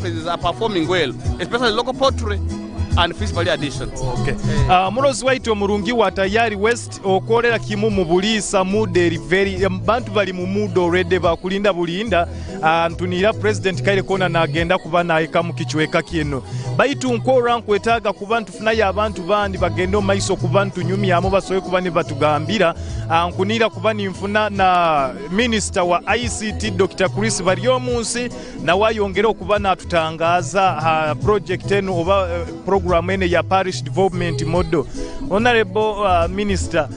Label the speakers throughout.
Speaker 1: Enterprises are performing well especially local poultry and fish value addition.
Speaker 2: Okay. Mulozi waitu omurungi wa Tayari West okorera kimu mu buliisa mood eri very bantu bari mu mood already bakulinda bulinda ntuniira president kaire kona nagenda kuba nahika mu kicweka kinu baitu nkorra nkwetaaga kuba ntufunayo abantu bandi bagende omu maiso kuba ntunyumyamu basobole kuba nibatugambira nkuniira kuba ninfuna na minister wa ICT Dokita Chris Baryomunsi Nawe ayongere okuba natutangaaza aha project enu oba program enu eya Parish Development Model. Honourable Minister,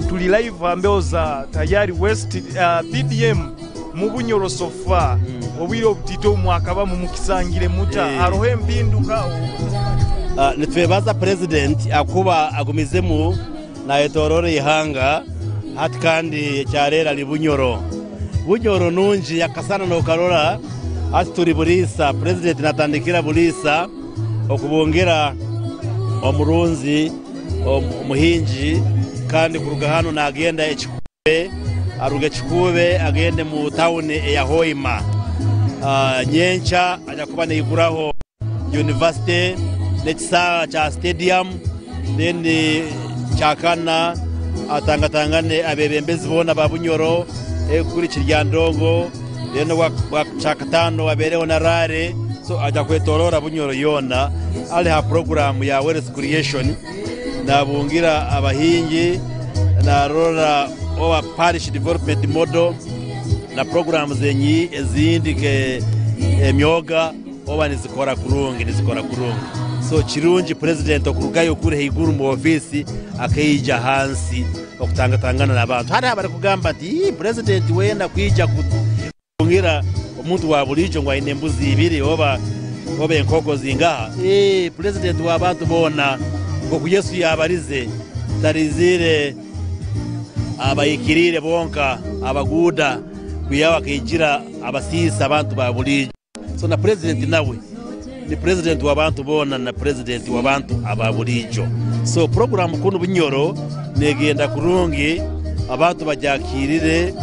Speaker 2: tuli live aha mbeho za Tayari West. PDM mu Bunyoro so far obwire obutito obu mwakabamu mukisangire muta? Haroho empinduka?
Speaker 3: Nitwebaza Purezidenti ahakuba agumizemu Nayetoorora eihanga hati kandi ekyareera ari Bunyoro. Bunyoro nungi akasana nokarora hati turi Buriisa. Purezidenti natandikira Buriisa okubungira omurunzi, omuhingi kandi kuruga hanu nagenda Ekikuube, aruge Kikuube agende mu tawuni eya Hoima. Nyenkya aja kuba naiguraho yunivasite n'ekisaaha kya stadium. Then kyakana atangatangane abebembezi boona ba Bunyoro kuri Kiryandongo, then obwa kyakataano abeereho na rally, so aja kwetoroora Bunyoro yoona ari ha puroguraamu ya wealth creation, nabungira abahingi, narora oba parish development model na puroguraamu ezindi nke emyoga. Oba nizikora kurungi nizikora kurungi. So kirungi president okurugayo kuri haiguru mu office akaija ahansi okutangatangana nabantu. Hariho abarikugamba nti ii president wena kwija kutungira omuntu wa burijo ngu aine embuzi ibiri oba oba enkoko zingaha. Eeh president wa bantu boona nkoku Yesu yabarize tariziire abahikiriire bonka abaguuda kwihaho akaijira abasiisi abantu ba burijo. So na president nawe ni president wabantu boona na president wabantu aba buriijo. So program kunu Bunyoro negenda kurungi abantu bagyakirire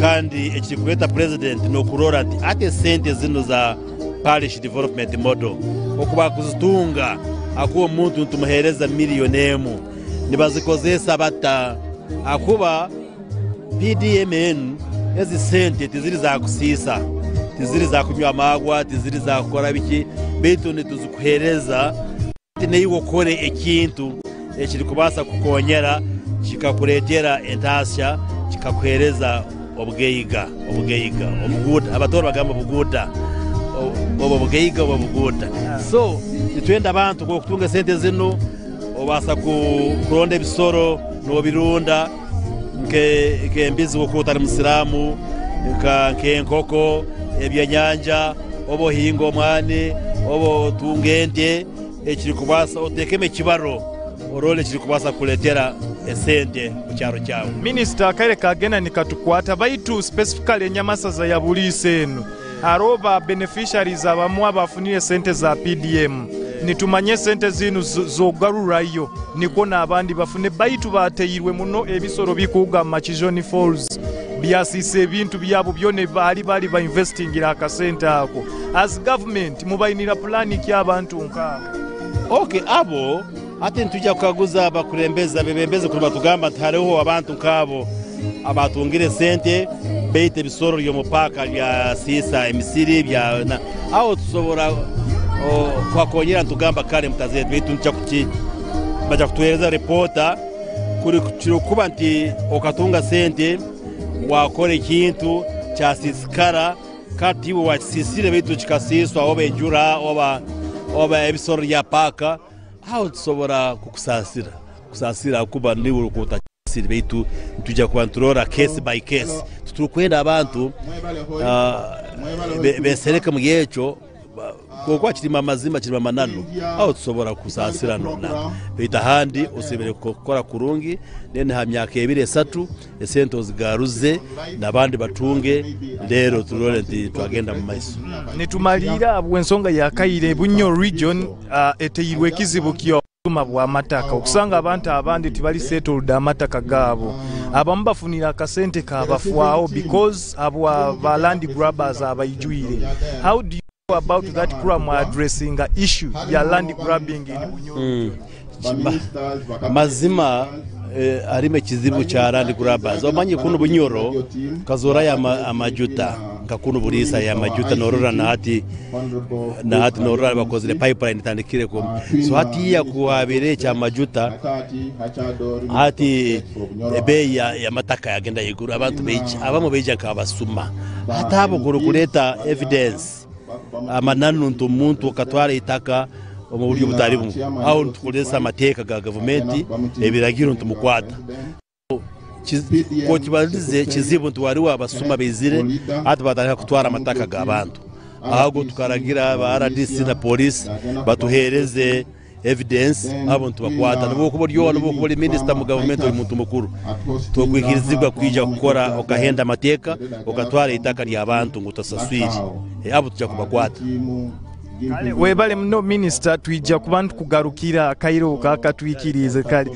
Speaker 3: kandi ekirikureta president nokurora nti ati esente zinu za parish development model oku bakuzitunga ahakuba omuntu nitumuhereza million emu nibazikozesa bata ahakuba PDMN, Ezi sente tiziri za kusiisa, tiziri za kunywa amaarwa, tiziri za kukora biki, beitu nituzikuheereza naiwe okore ekintu ekirikubaasa kukukonyera kikakureetera entaasya, kikakuheereza obugaiga, obugaiga, obuguuda, Abatooro bagamba obuguuda, oba obugaiga oba obuguuda. So nitwenda abantu kutunga esente zinu, obaasa kuronda ebisoro noobirunda. nk'embizi oku otari musiraamu, nk'enkoko, ebyenyanja, oba ohinga omwani, oba otunga ente, ekirikubaasa oteekemu ekibaro orole ekirikubaasa kukureetera esente omu kyaro kyawe.
Speaker 2: Minisita akaire kagenda nikatukwata baitu specifically enyamasaza ya Buliisa enu Hariho ba beneficiaries abamwe abafunire esente za PDM. Nitumanya esente zinu zogarurayo nikwo nabandi bafune baitu bateirwe muno ebisoro bikuruga mu Machijoni Falls byasiisa ebintu byabo byona ebi bali ba investingire akasente ako. As government mubainira pulani ki abantu nkaabo?
Speaker 3: Ok abo hati nitwija kukaguza abakurembezi abebembezi kuri batugamba nti hariho abantu nkaabo abatungire esente baitu ebisoro by'omu paaka byasiisa emisiri byana aho tusobora kubakonyera nitugamba kare mutazeeta baitu nitwija kuki baija kutuhereza ripoota kuri kirikuba nti okatunga sente wakora ekintu kyasiisikara Ka tiiwe waakisiisire beitu kikasiiswa oba enjura oba oba ebisoro bya paaka, aho nitusobora kukusaasira kusaasira ahakuba niiwe orikuba otakisiisire. Beitu nitwija kuba niturora case by case. Titurikwenda abantu beesereke omuri ekyo. Kwonka kirimu amazima, kirimu amananu, aho tusobora kusaasira nona. Baitu ahandi osemeriire kukora kurungi, then ha myaka ebiri esatu esente ozigaruze n'abandi batunge, reero turole nti twagenda mu maiso.
Speaker 2: Nitumaliira ahabw'ensonga ya kaire, Bunyoro Region eteirwe ekizibu ky'obusuma bw'amataka okusanga abantu abandi tibali settled amataka gaabo. Abamu bafunire akasente kabafwaho because habwa ba land grabbers abaijwire. How do you. About that kura mwa addressinga issue ya land grabbing in Bunyoro region.
Speaker 3: Mazima harimu ekizibu kya land grabbers. Omanye kunu Bunyoro tukazoorayo amajuta nka kunu Buliisa ya amajuta norora nahati nahati norora bakozire pipeline etandikire ku so hatiya ku habaire ekya majuta hati ebeeyi y'amataka yagenda ahaiguru abantu baija abamwe baija nk'abasuma hati abo kurikureeta evidence Amananu nti omuntu akatwara eitaka omu buryo obutari bumwe, aho nitukoresa amateeka ga gavumenti, ebiragiro nitumukwata. Ku okibarize kizibu nti wariwo abasuma baizire hati batandika kutwara amataka g'abantu. Ago tukaragira aba RDC na polisi batuhereze evidence abo nitubakwata. Nobu okuba ori oha, nobu okuba ori minisita omu gavumenti ori muntu mukuru, tokwikirizibwa kwija kukora okahenda amateeka okatwara eitaka ry'abantu ngu otasaswire. Abo tuja kubakwata.
Speaker 2: Kale webale muno minisita, twija kuba nitukugarukira akaire oku akatwikiriize. Kale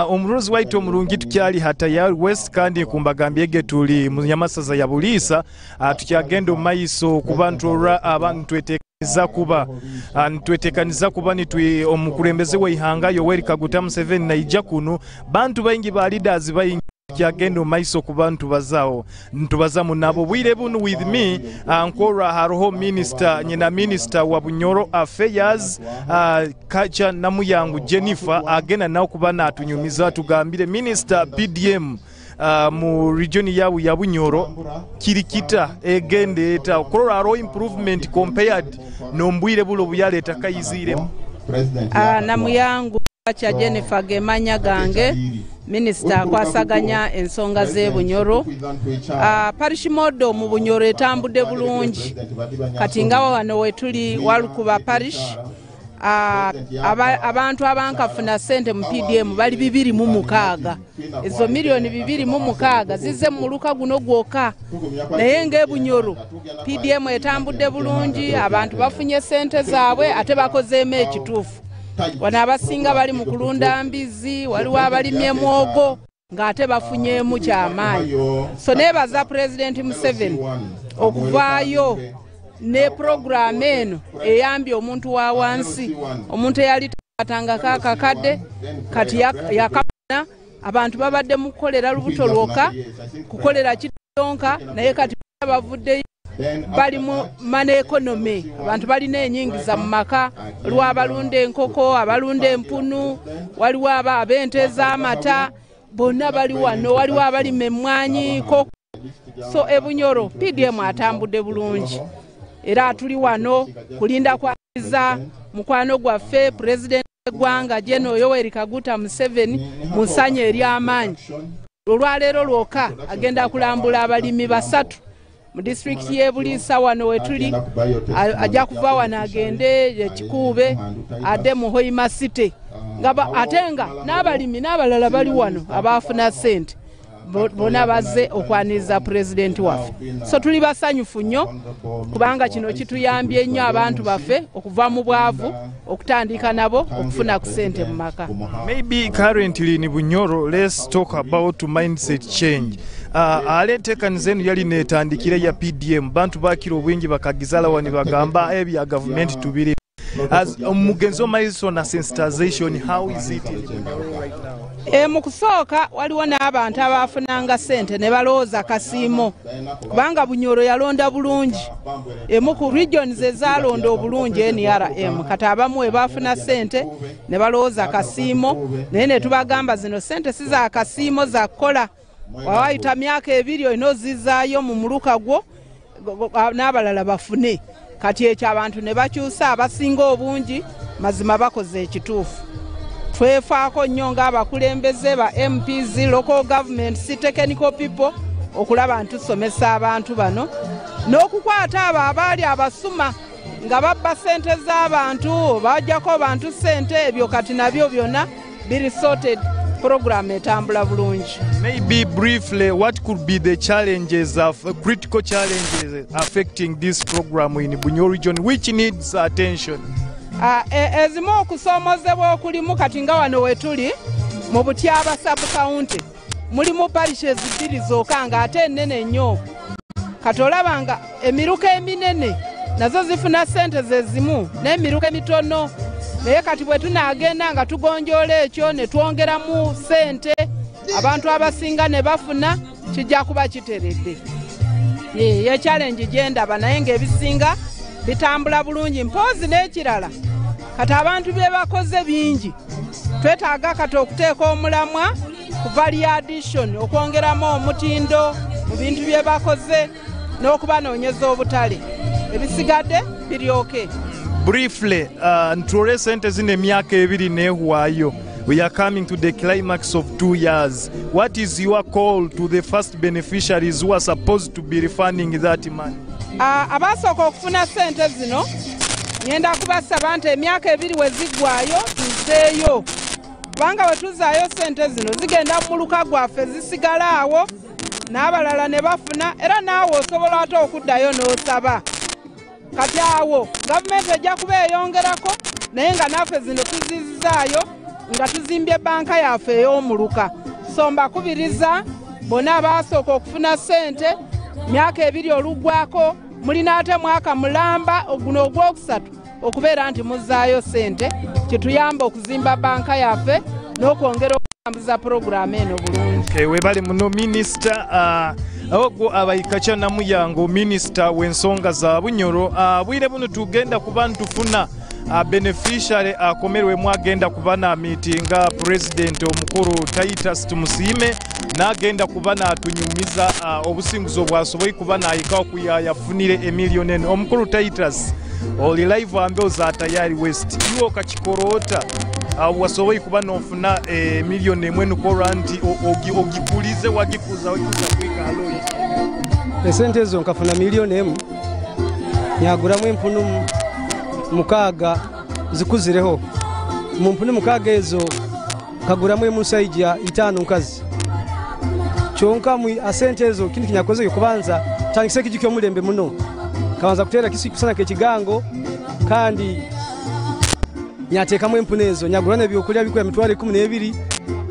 Speaker 2: omurozi waitu omurungi tukyali ha Tayari West kandi nkumbagambye tuli mu Nyamasaza ya Buliisa. Tukyagenda omu maiso kuba niturora aba nitwetekaniza kuba nitwi omukulembeze w'eihanga Yoweri Kaguta Museveni naija kunu. Bantu baingi, ba leaders baingi kyagenda omu maiso kuba nitubazaho nitubazamu nabo bwire bunu. With me nkorra hariho minisita, nyina minisita wa Bunyoro Affairs, Kacha Namuyangu Jennifer, agenda nawe kuba natunyumiza. Atugambire minisita, PDM mu region yawe ya Bunyoro kiri kita, egenda eta okurora hariho improvement compared n'ombwire bulo obuyaleeta kaiziremu?
Speaker 4: Namuyangu kya Jennifer gemanya gange, minisita akwasaganya ensonga z'e Bunyoro. Parish model mu Bunyoro etambudde bulungi. Kati nga wano wetuli Walukuba parish, abantu abankafuna sente mu PDM bali 26. Ezo miliyoni 26 zizze mu muluka guno gwokka. Naye ng'ebunyoro PDM etambudde bulungi, abantu bafunye sente zaabwe ate bakozeemu ekituufu. Wano abasinga bali mu kulunda mbizi, waliwo abalimye mwogo ng'ate bafunyeemu kyamaanyi. So neebaza Pulezidenti Museveni okuvaayo ne puroguramu eno eyambye omuntu wa wansi, omuntu eyali takwatangako akakadde kati yakafuna. Abantu babadde mu kukolera lubuto lwokka, kukolera kitonka, naye kati bavuddeyo bali mu money economy. Abantu balina enyingiza mu maka. Waliwo abalunda enkoko, abalunda empunu, waliwo aba ab'ente ez'amata, bonna bali wano. Waliwo abalima emmwanyi koko. So ebunyoro PDM atambudde bulungi era tuli wano kulinda kwaniza mukwano gwaffe pulezidenti w'eggwanga General Yoweri Kaguta Museveni mu ssanyu ery'amaanyi. Olwaleero lwokka agenda kulambula abalimi basatu mu disitulikiti y'e Buliisa wano wetuli. Ajja kuva wano agende Ekikuube, adde mu Hoima City, nga ate nga n'abalimi n'abalala bali wano abaafuna ssente bonna bazze okwaniriza pulezidenti waffe. So tuli basanyufu nnyo kubanga kino kituyambye nnyo abantu baffe okuva mu bwavu, okutandika nabo okufuna ku ssente mu maka.
Speaker 2: Maybe currently in Bunyoro, let's talk about mindset change. Ale enteekaniza eno yali netandikire ya PDM, bantu bakira obwingi bakagizalawa ne bagamba ebya gavumenti tubiri. As omugenzi omaiso na sensitization, how is it in Bunyoro right now?
Speaker 4: Mu kusooka waliwo n'abantu abafunanga ssente ne balowooza kasiimo, kubanga Bunyoro yalonda bulungi, emu ku regions ezalonda obulungi NRM. Kati abamu we bafuna ssente ne balowooza kasiimo, naye ne tubagamba zino ssente si za kasiimo, za kukola. Wawayita myaka 2 olina ozizaayo mu muluka gwo n'abalala bafune. Kati ekyo abantu ne bakyusa, abasinga obungi mazima bakoze ekituufu. Twefaako nnyo ng'abakulembeze ba MPs, local governments, technical people, okulaba nti tusomesa abantu bano n'okukwata abo abaali abasuma nga babba ssente z'abantu, bajjako bantu ssente. Ebyo kati nabyo byonna biri sorted, program etambula bulungi.
Speaker 2: Maybe briefly, what could be the challenges of critical challenges affecting this program in Bunyoro region which needs attention?
Speaker 4: Ezimu okusoomozebwa okulimu kati nga wano wetuli mu Butyaba sub county mulimu parishes bbiri zokka ng'ate ennene nnyo. Kati olaba nga emiruka eminene Nazo zifuna ssente ze zimu n'emiruka emitono, naye kati bwe tunaagenda nga tugonjoola ekyo ne twongeramu ssente, abantu abasinga ne bafuna, kijja kuba kiteredde. Ye challenge gye ndaba, naye ng'ebisinga bitambula bulungi. Mpoozi n'ekirala, kati abantu bye bakoze bingi, twetaaga kati okuteeka omulamwa ku value addition, okwongeramu omutindo mu bintu bye bakoze n'okubanoonyeza obutale, ebisigadde biryoke.
Speaker 2: Briefly, ntwole sente zino emyaka 2 nehwayo. We are coming to the climax of 2 years. What is your call to the first beneficiaries who are supposed to be refunding that money?
Speaker 4: Abasooka okufuna sente zino, ngenda kubasaba nti emyaka 2 we ziggwayo tuzeeyo, kubanga bwe tuzaayo sente zino zigenda mu muluka gwaffe, zisigala awo n'abalala ne bafuna, era naawe osobola ate okuddayo n'osaba. Kati awo gavumenti ejja kuba eyongerako, naye nga naffe zino tuzizaayo nga tuzimbye banka yaffe ey'omuluka. So mbakubiriza bonna abasooka okufuna ssente, myaka 2 oluggwako mulina ate mwaka mulamba, guno ogwokusatu, okubeera nti muzaayo ssente, kituyamba okuzimba banka yaffe n'okwongera okutambuza puroguramu eno bulungi.
Speaker 2: Okay, webale muno minisita. Ogwo abayikakya Namuyango, minisita w'ensonga za Bunyoro. Bwire buno tugenda kuba ntufuna beneficiary akomerwemu, agenda kuba na meetinga president omukulu Titus Tumusiime, n'agenda kuba n'atunyumiza obusinguzi obwasobola kuba n'ayikawo kuyayafunire emiliyoni eno. Omukulu Titus, oli live ambeho za Tayari West. Iwe okakikoroota wasobola kuba nofuna 1 million nukorwa nti ogikulize wagikuza wagikuza kwikaloyi?
Speaker 5: Esente ezo nkafuna 1 million, nyaguramu empunu 6 zikuzireho. Mu mpunu 6 ezo nkaguramu emusaija 5 nkazi kyonka. Mu asente ezo kindi kinyakoze kubanza tandikise ekiju ky'omulembe muno, kabanza kuteera kisi kusana kekigango, kandi nyateekamu empunu ezo, nyagura n'ebyokulya bikura 120,000,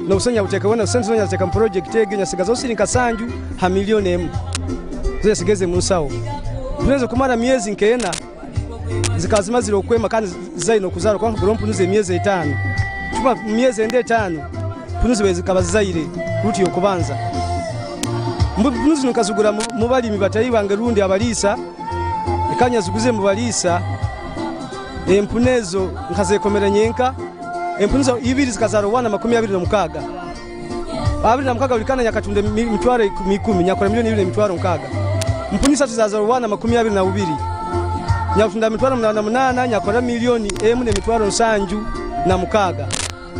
Speaker 5: n'obusenya buteeka bwona. Sente zo nyateeka mu project egyo, nyasigazaho siringi 7 ha 1 million zo yasigeze mu nsawo. Empunu ezo kumara myezi nk'ena zikaba zimazire okwema kandi zaine okuzaara, kubanga kugura empunu z'emyezi 5, tuba mu myezi enda 5 mpunu zibe zikaba zizaire ruti yokubanza. Mpunu zino nkazigura mu balimi batayi bange rundi abaliisa, ekanya ziguze mu baliisa. Empunu ezo nkazekomera nyenka. Empunu zo ibiri zikazaara obwana 26, 26 buli kana nyakatunda 110,000, nyakora 2,600,000. Mpunu isatu zazaara obwana 22, nyakutunda 808,000, nyakora 1,776,000.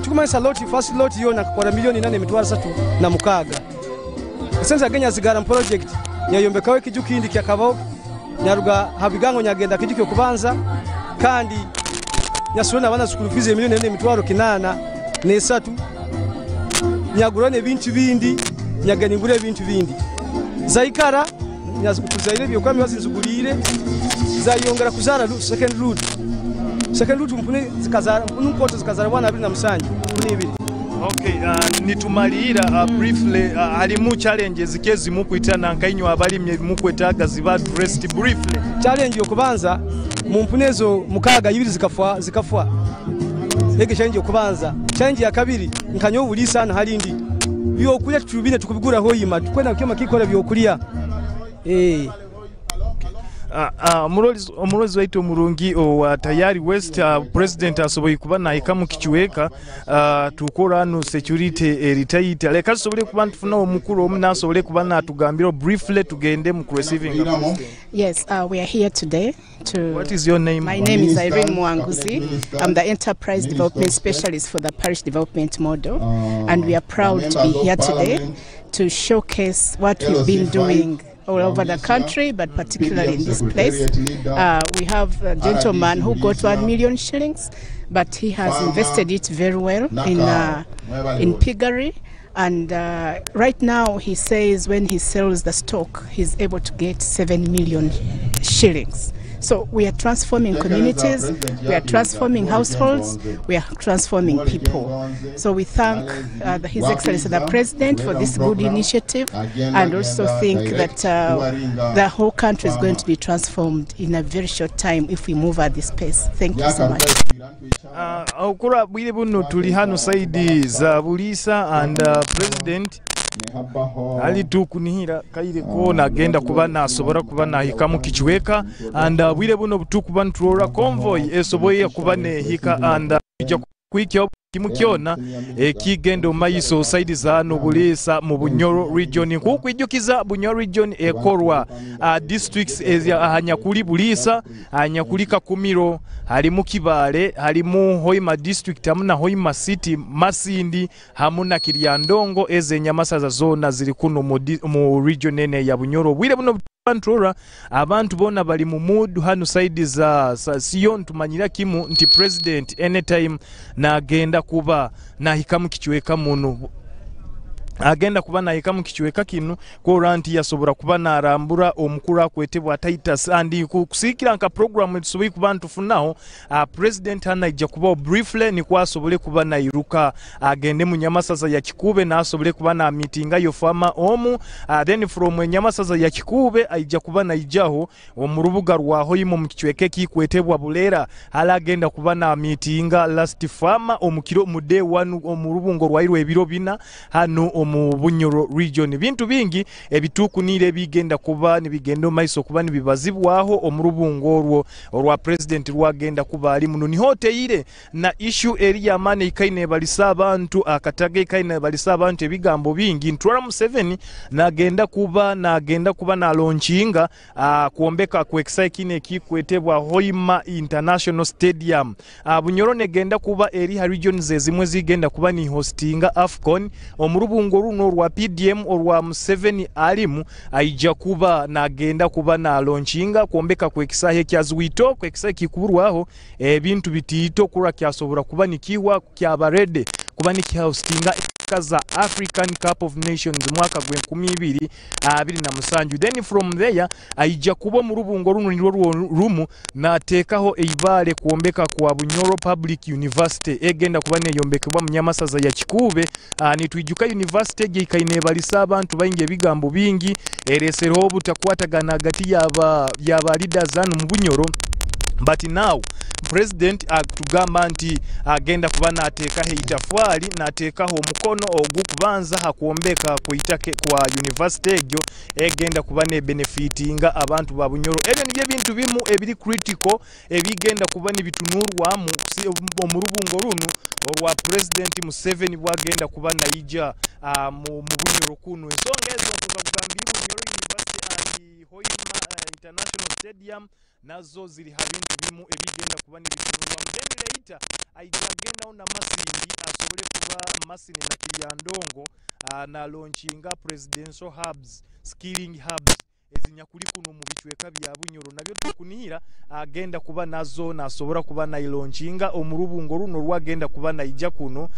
Speaker 5: Kikumanyisa lot, first lot yona nkakora 4,306,000. Esente agenya zigara mu project, nyayombekaho ekiju kindi kyakabaho, nyaruga habigango nyagenda kiju kyokubanza, kandi nyasula n'abaana school fees 4,803,000, nyagura n'ebintu bindi, nyagenda ngura ebintu bindi. Zaikara kuzaire ebyokuba bazinzuguriire, zayongera kuzaara second lot. Second lot mpune zikazara, mpunu nkoto zikazara bwana 27, mpune ibiri.
Speaker 2: Okay, nitumalira briefly, halimu challenges ki ezimukwitana nkainywe abalimi ebimukwetaaga ziba addressed briefly?
Speaker 5: Challenge yokubanza, mu mpune ezo 6 ibiri zikafwa, zikafwa. Ege challenge yokubanza. Challenge ya kabiri, nkanywa obuliisa hano harindi byokulya tutubine tukubiguraho yima tukwenda kyoma kikora byokulya.
Speaker 2: Omulozi waitu omurungi owa Tayari West, president asoboye kuba nahika mu kichweka, tukora hano security eritaita. Leka tusobole kuba ntufuna omukulu omu nasobole kuba natugambira briefly, tugende mu receiving a president.
Speaker 6: Yes, we are here today to.
Speaker 2: What is your name?
Speaker 6: My name is Irene Mwanguzi. I'm the Enterprise Development Specialist for the Parish Development Model, and we are proud to be here today to showcase what we've been doing all over the country, but particularly in this place. We have a gentleman who got 1 million shillings, but he has invested it very well in piggery. And right now, he says when he sells the stock, he's able to get 7 million shillings. So we are transforming communities, we are transforming households, we are transforming people. So we thank His Excellency the President for this good initiative, and also think that the whole country is going to be transformed in a very short time if we move at this pace. Thank you so much.
Speaker 2: Okura bwire buno tuli hano side za Buliisa and president ali tukunihira kaire koona agenda kuba nasobora kuba nahikamu kicweka and bwire buno butukuba niturora convoy esoboire kuba nehika and ija kuhikyaho kimu kyona ekigenda omu maiso side za hano Buliisa mu Bunyoro region. Nkukwijukiza, Bunyoro region ekorwa districts ahanyakuli Buliisa, ahanyakuli Kakumiro, harimu Kibaale, harimu Hoima district hamu na Hoima city, Masindi hamu na Kiryandongo. Ezo enyamasaza zoona ziri kuno mu region ene ya Bunyoro. Obwire buno nturora abantu boona bali mu mood hano side za siyo. Ntumanyira kimu nti president anytime nagenda kuba nahika mu kicweka muno, agenda kuba nahika mu kicweka kinu kwora nti yasobora kuba narambura omukuru akwetebwa Titus. And kusiikira nka program tusoboire kuba ntufunaho, president hano aija kubaho briefly nikwo asobole kuba nairuka agende mu nyamasaza ya Kikuube nasobole kuba na meetingayo farmer omu. Then from enyamasaza ya Kikuube aija kuba naijaho omu rubuga rwa Hoima omu kicweka ekikwetebwa Bulera, hali agenda kuba na meetinga last farmer omukiro mu day one omu rubungo rwairwe ebiro 4 hano omu Bunyoro region. Bintu bingi ebitukunire ebigenda kuba nibigenda omaiso kuba nibibazibwaho omu rubungo orwo orwa president rwagenda kuba ali muno. Niho oteire na issue eri yamaani ekaine ebalisa abantu akataga, ekaine ebalisa abantu ebigambo bingi. Ntwara Museveni nagenda kuba nalaunchinga kwombeka kwekisa kine ekikwetebwa Hoima International Stadium. Bunyoro negenda kuba eri ha regions ezimwe zigenda kuba ni hostinga AFCON. Omu rubungo runo orwa PDM orwa Museveni alimu, aija kuba nagenda kuba nalaunchinga kwombeka kwekisahe kya Zwiito kwekisahe kikuburwaho ebintu bitiito kura kyasobora kuba nikiwa kyaba ready kuba nikihostinga za African Cup of Nations mwaka gwe 2027. Then from there aija kuba mu rubungo runo nirwo rumu nateekaho eibaale kwombeka kwa Bunyoro Public University egenda kuba neyombekebwa mu nyamasaza ya Kikuube. Nitwijuka university egi ekaine ebalisa abantu baingi ebigambo bingi, eresereho obutakwatagana hagati yaba leaders hano mu Bunyoro, but now president atugamba nti agenda kuba nateekaho eitafwali, nateekaho omukono ogukubanza hakwombeka kweitake kwa university egyo egenda kuba nebenefitinga abantu ba Bunyoro. Ebyo nibyo ebintu bimu ebiri critical ebigenda kuba nibitunurwamu omu rubungo runo orwa President Museveni bwagenda kuba naija mu Bunyoro kuno. Ensonga ezo nkugambire, Bunyoro University and Hoima International Stadium, nazo ziri ha bintu bimu ebigenda kuba nibitunurwamu. Then later aija agendaho na Masindi, asobole kuba Masindi na Kiryandongo, na launchinga presidential hubs, skilling hubs ezinyakuli kuno mu bicweka bya Bunyoro. Nabyo tukunihira agenda kuba nazo nasobora kuba nailaunchinga omu rubungo runo rwagenda kuba naija kuno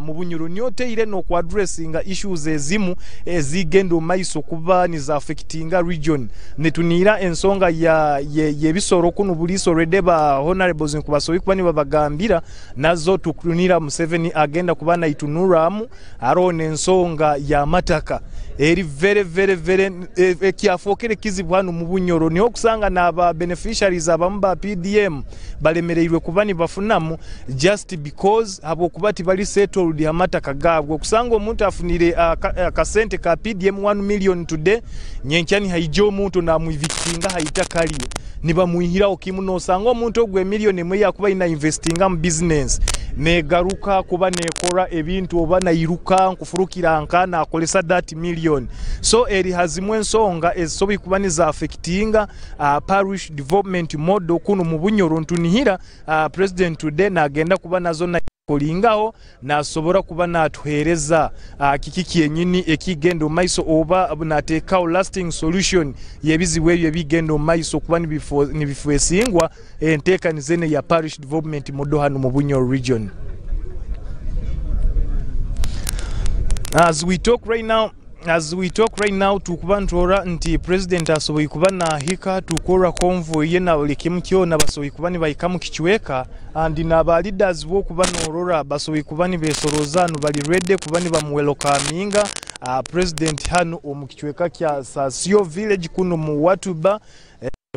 Speaker 2: mu Bunyoro. Nyoteire n'okuaddressinga issues ezimu ezigenda omu maiso kuba nizaffectinga region. Netunira ensonga ya yebisoro kuno Buliisa already ba honorables nkubasobi kuba nibabagambira, nazo tukunira Museveni agenda kuba naitunuramu. Hariho n'ensonga y'amataka eri very very very ekyafookere kizibu hano mu Bunyoro. Niho okusanga n'aba beneficiaries abamu ba PDM balemereirwe kuba nibafunamu just because habwokuba tibali settled amataka gaabwe. Okusanga omuntu afunire akasente ka PDM 1 million today, nyenkya nihaija omuntu namwivictinga haitaka lye, nibamwihiraho kimu. Nosanga omuntu ogwo emiliyoni emwe yakuba ina investinga mu business negaruka kuba nekora ebintu oba nairuka nkufurukira nka nakolesa that million. So eri hazimu ensonga ezisobola kuba nizaffectinga parish development model kuno mu Bunyoro. Ntunihira president today nagenda kuba nazo kolingaho nasobora kuba natuhereza kiki kyenyini ekigenda omu maiso oba nateekawo lasting solution yebizibu ebyo ebigenda omu maiso kuba nibifesingwa enteekaniza ene ya parish development model hano mu Bunyoro region. As we talk right now, As we talk right now tukuba nituroora nti president asoboire kuba nahika tukurora convoy ye na buri kimu kyona basoboire kuba nibahika mu kicweka and na ba leaders bo okuba norora basoboire kuba nibesorooza hanu bari ready kuba nibamu welcominga president hanu omu kicweka kya Sasio village kunu mu Watuba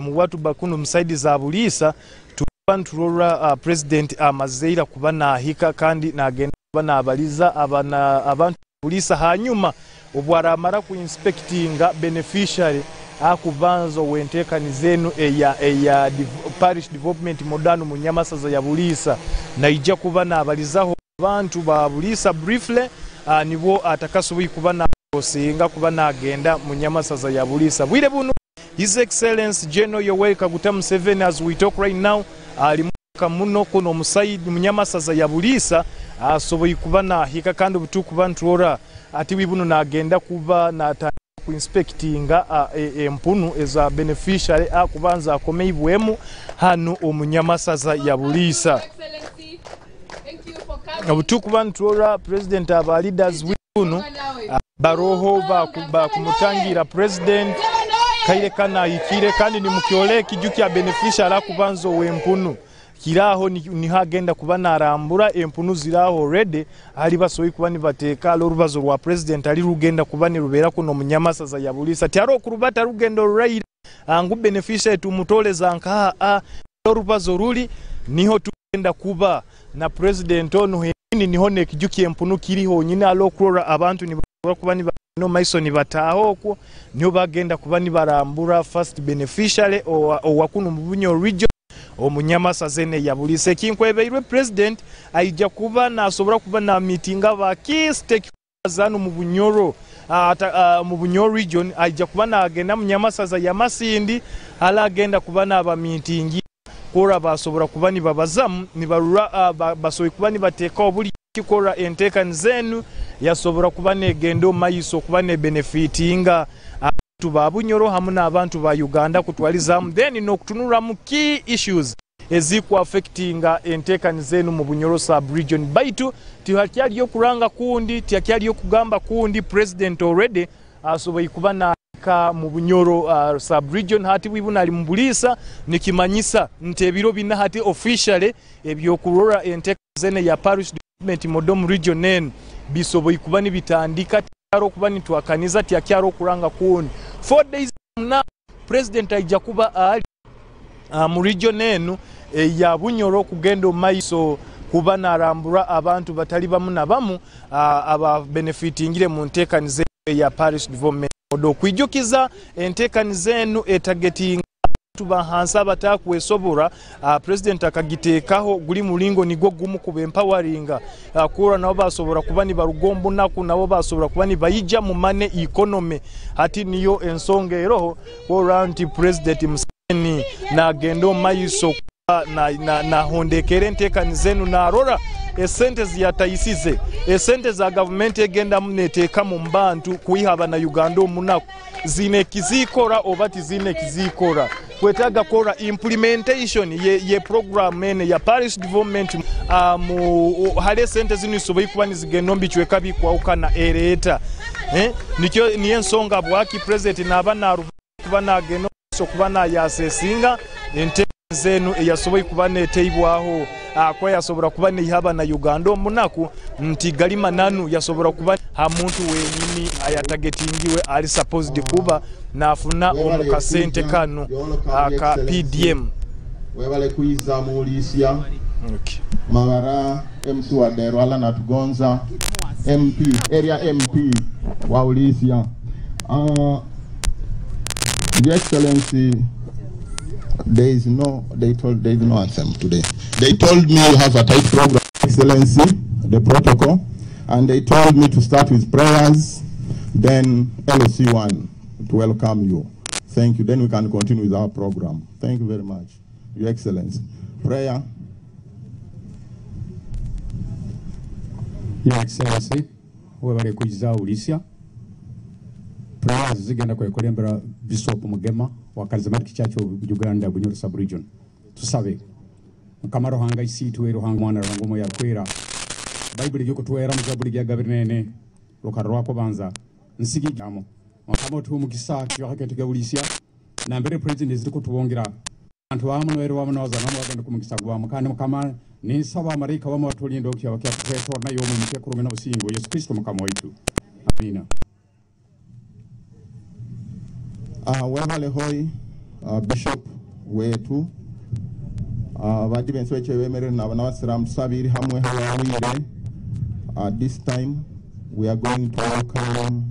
Speaker 2: mu Watuba kunu mu side za Buliisa tukuba niturora president amaze ira kuba nahika kandi nagenda kuba nabariza abantu Buliisa hanyuma obu aramara ku inspectinga beneficiary akubanza owentekaniza enu eya eya Parish Development Model mu Nyamasaza ya Buliisa naija kuba nabalizaho abantu ba Buliisa briefly nibwo atakasoboire kuba naprosinga kuba nagenda mu Nyamasaza ya Buliisa. Bwire bunu His Excellency General Yoweri Kaguta Museveni as we talk right now ali Ka muno kunu omusaija omunyamasaza ya Buliisa asoboire kuba nahika kandi obutukuba niturora ati bwibunu nagenda kuba natandika ku inspectinga empunu eza beneficiary akubanza akomeibwemu hanu omunyamasaza ya Buliisa. Obutukuba niturora president aba leaders bwibunu baroho bakumutangira president kaire kanu ahikire kandi nimukyora ekiju kya beneficiary akubanza owempunu kiraho niho agenda kuba narambura empunu ziraho already ahari basoboire kuba nibateka hali orubazo rwa president ari rugenda kuba nirubera kunu omunyamasaza ya Buliisa tihariho kurubata rugendo ruraire ngu beneficiary tumutoreza nkaha a orubazo ruri niho tugenda kuba na president onu henyini niho nekiju kyempunu kiri honyini hali okurora abantu nibasobora kuba nibagenda omu maiso nibataaha okwo niho bagenda kuba nibarambura first beneficiary owa kunu omu Bunyoro region omunyamasaza enu eya Buliisa. Ekinkwebeirwe president aija kuba nasobora kuba na meetinga aba key stakeholders hanu mu Bunyoro omu Bunyoro region aija kuba nagenda munyamasaza ya Masindi hali agenda kuba naba meetingira kurora basobora kuba nibabazamu nibarura basoboire kuba nibateekaho buri kikora enteekaniza enu yasobora kuba negenda omu maiso kuba nebenefitinga abantu ba Bunyoro hamu n'abantu ba Uganda kutwalizamu then n'okutunuramu key issues ezikuaffectinga enteekaniza enu mu Bunyoro sub region. Baitu tihakyariyo kuranga kundi, tihakyariyo kugamba kundi, president already asoboire kuba nahika mu Bunyoro sub region hati bwibuna ali mu Buliisa, nikimanyisa nti ebiro bina hati officially ebyokurora enteekaniza enu ya parish development model mu region enu bisoboire kuba nibitandika, tihakyariho kuba nitwakaniza, tihakyariho kuranga kundi. 4 days from now president aija kuba ali mu region enu eya Bunyoro kugenda omu maiso kuba narambura abantu batali bamu na bamu aba benefitingire mu nteekaniza eya parish development model. Okwijukiza enteekaniza enu etagetinga abantu ba hansi abatakwesobora, president akagiteekaho guri muringo nigwo gumu kuba empoweringa kurora nabo basobora kuba nibaruga omu bunaku, nabo basobora kuba nibaija mu money economy. Hati niyo ensonga eroho kurora nti president Museveni nagenda omu maiso kuba nahondekera enteekaniza enu, narora esente ziyataisize, esente za gavumenti egendamu neteekamu mu bantu kwiha abana-Uganda omu munaku, ziine ekizikora oba tiziine ekizikora. Kwetaaga kukora implementation ye program enu ya parish development mu hali esente zinu zisoboire kuba nizigenda omu bicweka bikwahukana ereeta. Nikyo niyo ensonga bwaki president naba naruba kuba nagenda omu maiso kuba nayasesinga enteekaniza enu eyasoboire kuba neteibwaho kuba yasobora kuba neiha abana-Uganda omu munaku nti gali mananu yasobora kuba ha muntu wenyini ayatagetingiwe ali supposed kuba nafuna omu kasente kanu aka PDM.
Speaker 7: Webale kwiza mulisya Mabara MC wa Derwala Natugonza MP area MP wa Ulisya. The Excellency, there is no, they told, there is no anthem today. They told me you have a tight program, Excellency, the protocol, and they told me to start with prayers, then LC1 to welcome you. Thank you. Then we can continue with our program. Thank you very much, Your Excellency. Prayer.
Speaker 8: Your Excellency, webale kwiza Ulisya. Prayers zigenda kwekulembera Bishop Mugema wa Charismatic Church of Uganda Bunyoro Sub-Region. Tusabe. Mukama Ruhanga isiitwe Ruhanga mwana Ruhanga omwoyo akwera. Baibuli gikutwera mu Zaburi gya gabiri nene rukaro rwakubanza. Nsigigamu Mukama otuhe omugisa kiyoha Buliisya nambere president zirikutubungira abantu bamunoere wamunoza nomwe bagenda kumugisa gwamu kandi Mukama ninsaba maraika bamwe batulinda okyaba kyatutwetora nayo omu mutwe kurungi n'obusingo Yesu Kristo Mukama waitu, amina.
Speaker 7: Webale hoi Bishop wetu abandi bensi bekye bemerere nabo n'abasiramu tusabire hamwe hawawire. This time we are going to welcome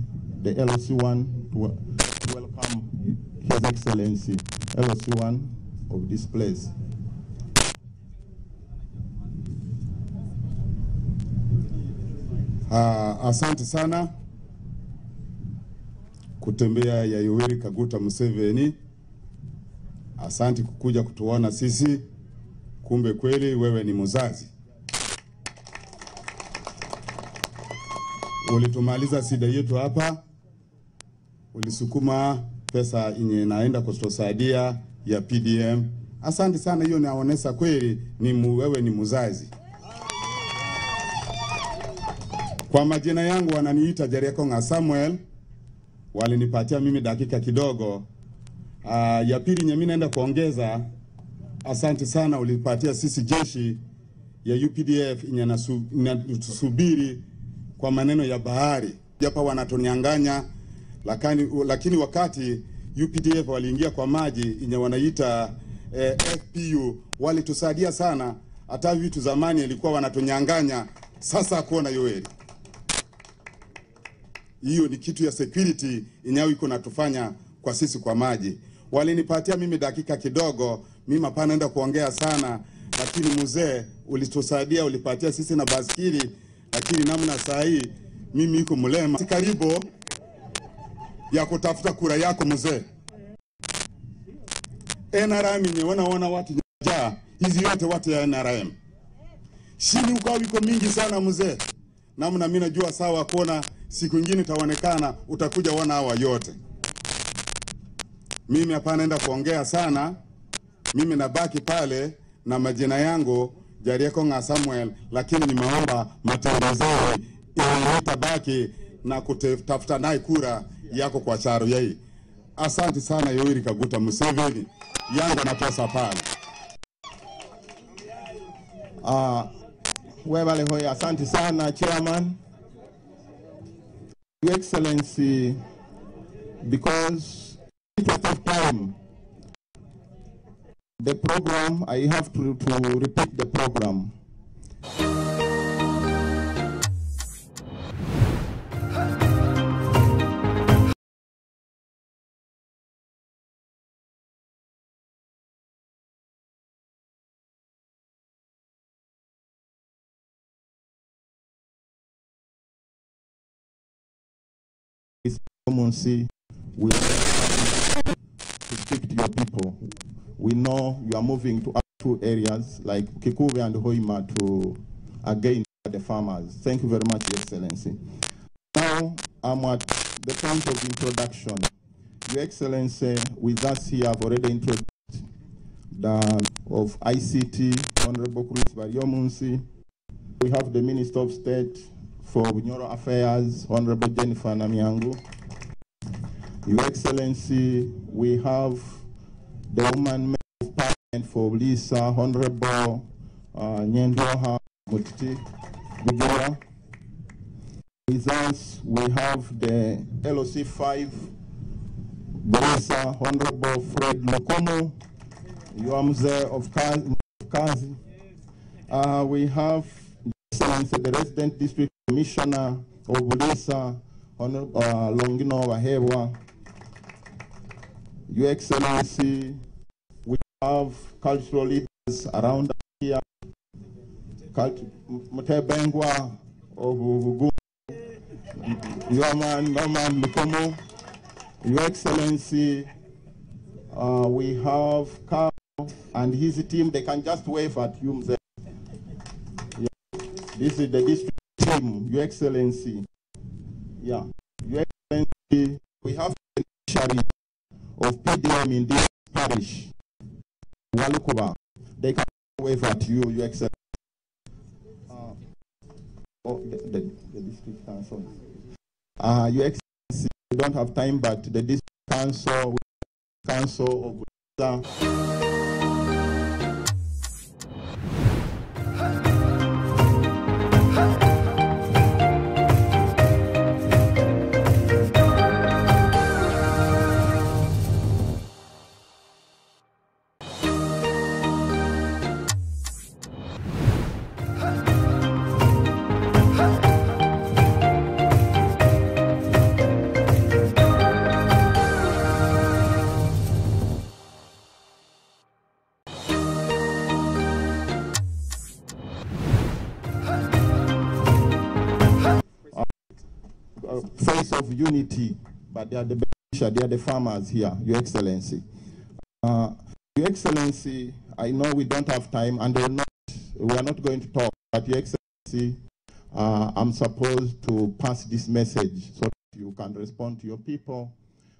Speaker 7: the LC1 to welcome His Excellency LC1 of this place.
Speaker 9: Asante sana kutembea ya Yoweri Kaguta Museveni. Asante kukuja kutuona sisi, kumbe kweli wewe ni mzazi. Ulitumaliza shida yetu hapa, ulisukuma pesa yenye inaenda kutusaidia ya PDM. Asante sana, hiyo inaonyesha kweli ni wewe ni mzazi. Kwa majina yangu wananiita Jeriakonga Samuel, walinipatia mimi dakika kidogo. Ya pili nye mimi naenda kuongeza, asante sana ulipatia sisi jeshi ya UPDF yenye inatusubiri kwa maneno ya bahari. Hapa wanatunyang'anya, lakini wakati UPDF waliingia kwa maji yenye wanaita FPU walitusaidia sana. Hata vitu zamani ilikuwa wanatunyang'anya, sasa kuona Yoweri. Hiyo ni kitu ya security inyayo iko natufanya kwa sisi kwa maji. Walinipatia mimi dakika kidogo, mimi hapana naenda kuongea sana, lakini mzee ulitusaidia, ulipatia sisi na baskili, lakini namna saa hii mimi iko mlema. Karibu ya kutafuta kura yako mzee. NRM yenye wanaona watu njaa, hizi yote watu ya NRM. Shini uko iko mingi sana mzee. Namna mimi najua sawa kuona siku nyingine itaonekana utakuja wana hawa yote. Mimi hapa naenda kuongea sana. Mimi nabaki pale na majina yangu Jariakonga Samuel, lakini nimeomba matembezee ili nitabaki na kutafuta naye kura yako kwa charo yai. Asante sana Yoweri Kaguta Museveni. Yangu na pesa pale.
Speaker 7: Webale hoi, asante sana chairman. Your Excellency, because interest of time, the program, I have to repeat the program. We to speak to your people. We know you are moving to two areas like Kikuube and Hoima to again the farmers. Thank you very much, Your Excellency. Now I'm at the point of introduction. Your Excellency, with us here, I've already introduced the of ICT, Honorable Chris Baryomunsi. We have the Minister of State for Bunyoro Affairs, Honorable Jennifer Namyangu. Your Excellency, we have the woman member of Parliament for Buliisa, Honorable Nyendoha Mutiti Bigirwa. With us, we have the LOC5 Buliisa, Honorable Fred Lukumu, Yuamze of Kazi. We have Excellency, the Resident District Commissioner of Buliisa, Honorable Longino Wahebwa. Your Excellency, we have cultural leaders around here. Mutebengwa of Bugu, Yoman Norman Lukumu. Your Excellency, we have Carl and his team. They can just wave at you. Yeah. This is the district team, Your Excellency. Yeah, Your Excellency, we have the beneficiary of PDM in this parish, Walukuba. They can wave at you, Your Excellency. The district council. Your Excellency, We don't have time, but the district council, council of face of unity, but they are the beneficiary, they are the farmers here, Your Excellency. Your Excellency, I know we don't have time and we are not going to talk, but Your Excellency, I'm supposed to pass this message so that you can respond to your people.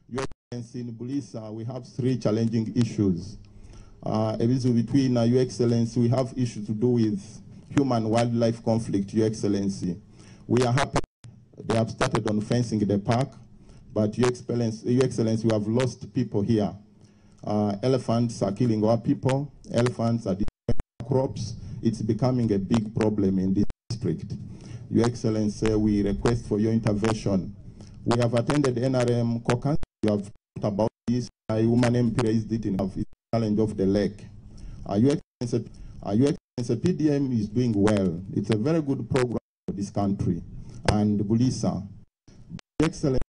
Speaker 7: Your Excellency, in Buliisa, we have 3 challenging issues. Between Your Excellency, we have issues to do with human-wildlife conflict, Your Excellency. We are happy they have started on fencing the park, but Your Excellency, we have lost people here. Elephants are killing our people. Elephants are destroying our crops. It's becoming a big problem in this district. Your Excellency, we request for your intervention. We have attended NRM caucus. You have talked about this. A woman MP raised it in the challenge of the lake. Your Excellency, PDM is doing well. It's a very good program for this country. And Buliisa, Your Excellency,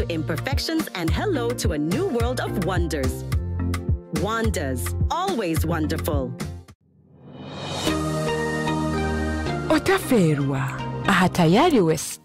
Speaker 10: imperfections and hello to a new world of wonders. Wonders, always wonderful.
Speaker 11: Otaferwa, aha Tayari West.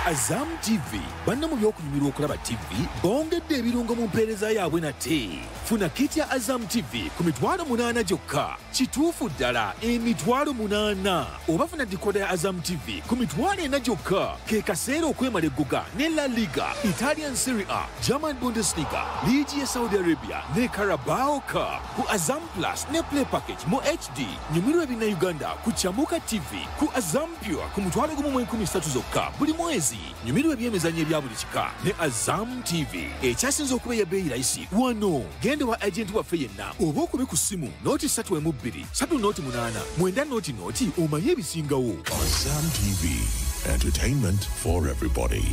Speaker 12: Azam TV banna mu by'okunyumirwa okulaba TV bongedde ebirungo mu mpeereza yaabwe nate. Funa kit ya Azam TV ku 800 gyokka. Kituufu ddala 800. Oba funa decoder ya Azam TV ku 400 gyokka. Ke kaseera okwemala eggoga ne La Liga, Italian Serie A, German Bundesliga, Liigi ya Saudi Arabia ne Carabao Cup. Ku Azam Plus ne Play Package mu HD. Nyumirwa ebinna Uganda ku Chamuka TV, ku Azam Pure ku 13,000 zokka buli mwezi. nsi. Nyumirwa eby'emizannyo ebya buli kika ne Azam TV ekyasinze okuba ey'ebbeeyi layisi wano. Genda ewa agenti waffe yenna oba okube ku ssimu nooti ssatu emu bbiri ssatu nooti munaana mwenda nooti nooti omanye ebisingawo.
Speaker 13: Azam TV, entertainment for everybody.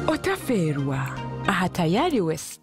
Speaker 11: Otafeerwa aha Tayari West.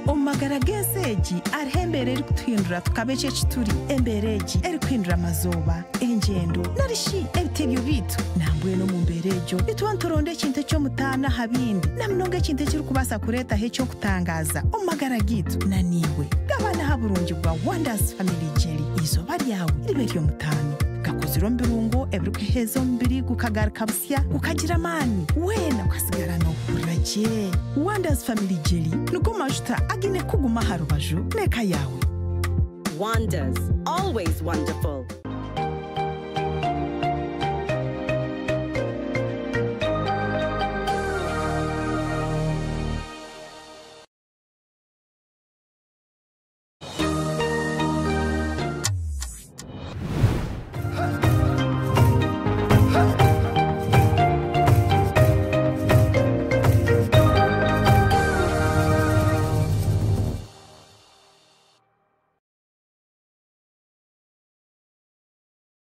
Speaker 14: Omu magara g'ensi egi hariho embeera erikutuhindura tukaba eki eki turi. Embeera egi erikuhindura amazooba, engyendo nari shi ebitebyo byaitu. Nambwenu omu mbeera egyo nituba nituronda ekintu eky'omutaano aha bindi na munonga ekintu ekirikubaasa kureetaho eky'okutangaaza omu magara gaitu. Na naiwe gabana aha burungi bwa Wonders Family Jelly eizooba ryawe ribe ery'omutaano. Gakozirwe omu birungo ebirikuheeza omubiri gukagaruka busya gukagira amaani weena okasigara noohurira gye. Wonders Family Jelly nigo majuta againe kukuguma aha rubaju n'eka yaawe.
Speaker 10: Wonders, always wonderful.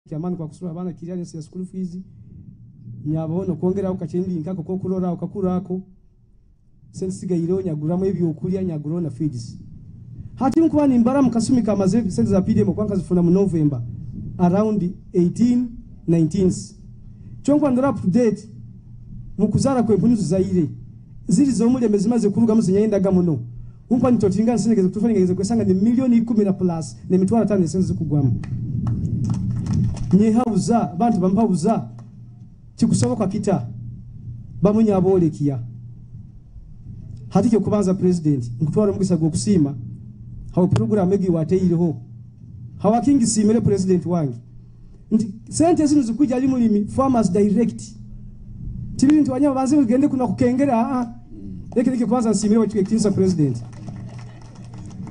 Speaker 5: Kyamaani kwakusura abaana clearance ya school fees nyabaho nokwongeraho kakye ndi nkako kokurora okakuru ako sente zisigayireho nyaguramu ebyokurya nyaguraho na feeds. Hati nkuba nimbara mu kasumi kamaze sente za PDM okuba nkazifuna mu November around 18 19. Kyonka ndora up to date mu kuzaara kwempunu zizaire ziri z'omurembe zimaze kurugamu zinyayendaga muno. Nkuba nitotinga nsinegeze kutufa nigeze kwesanga ni milioni ikumi na plus n'emitwaro ataano esente zikugwamu. Nyehauza abantu bampauza kikusoboka kita bamunyabolekiya. Hati kyo kubanza president nkutwara omugisa gw'okusiima hawe program egi wateireho hawakingi simire president wange nti sente zino zikuja ali mulimi farmers direct tibiri nti wanyama banze bigende kuna kukengera a leke leke kwanza nsimire wakitinsa president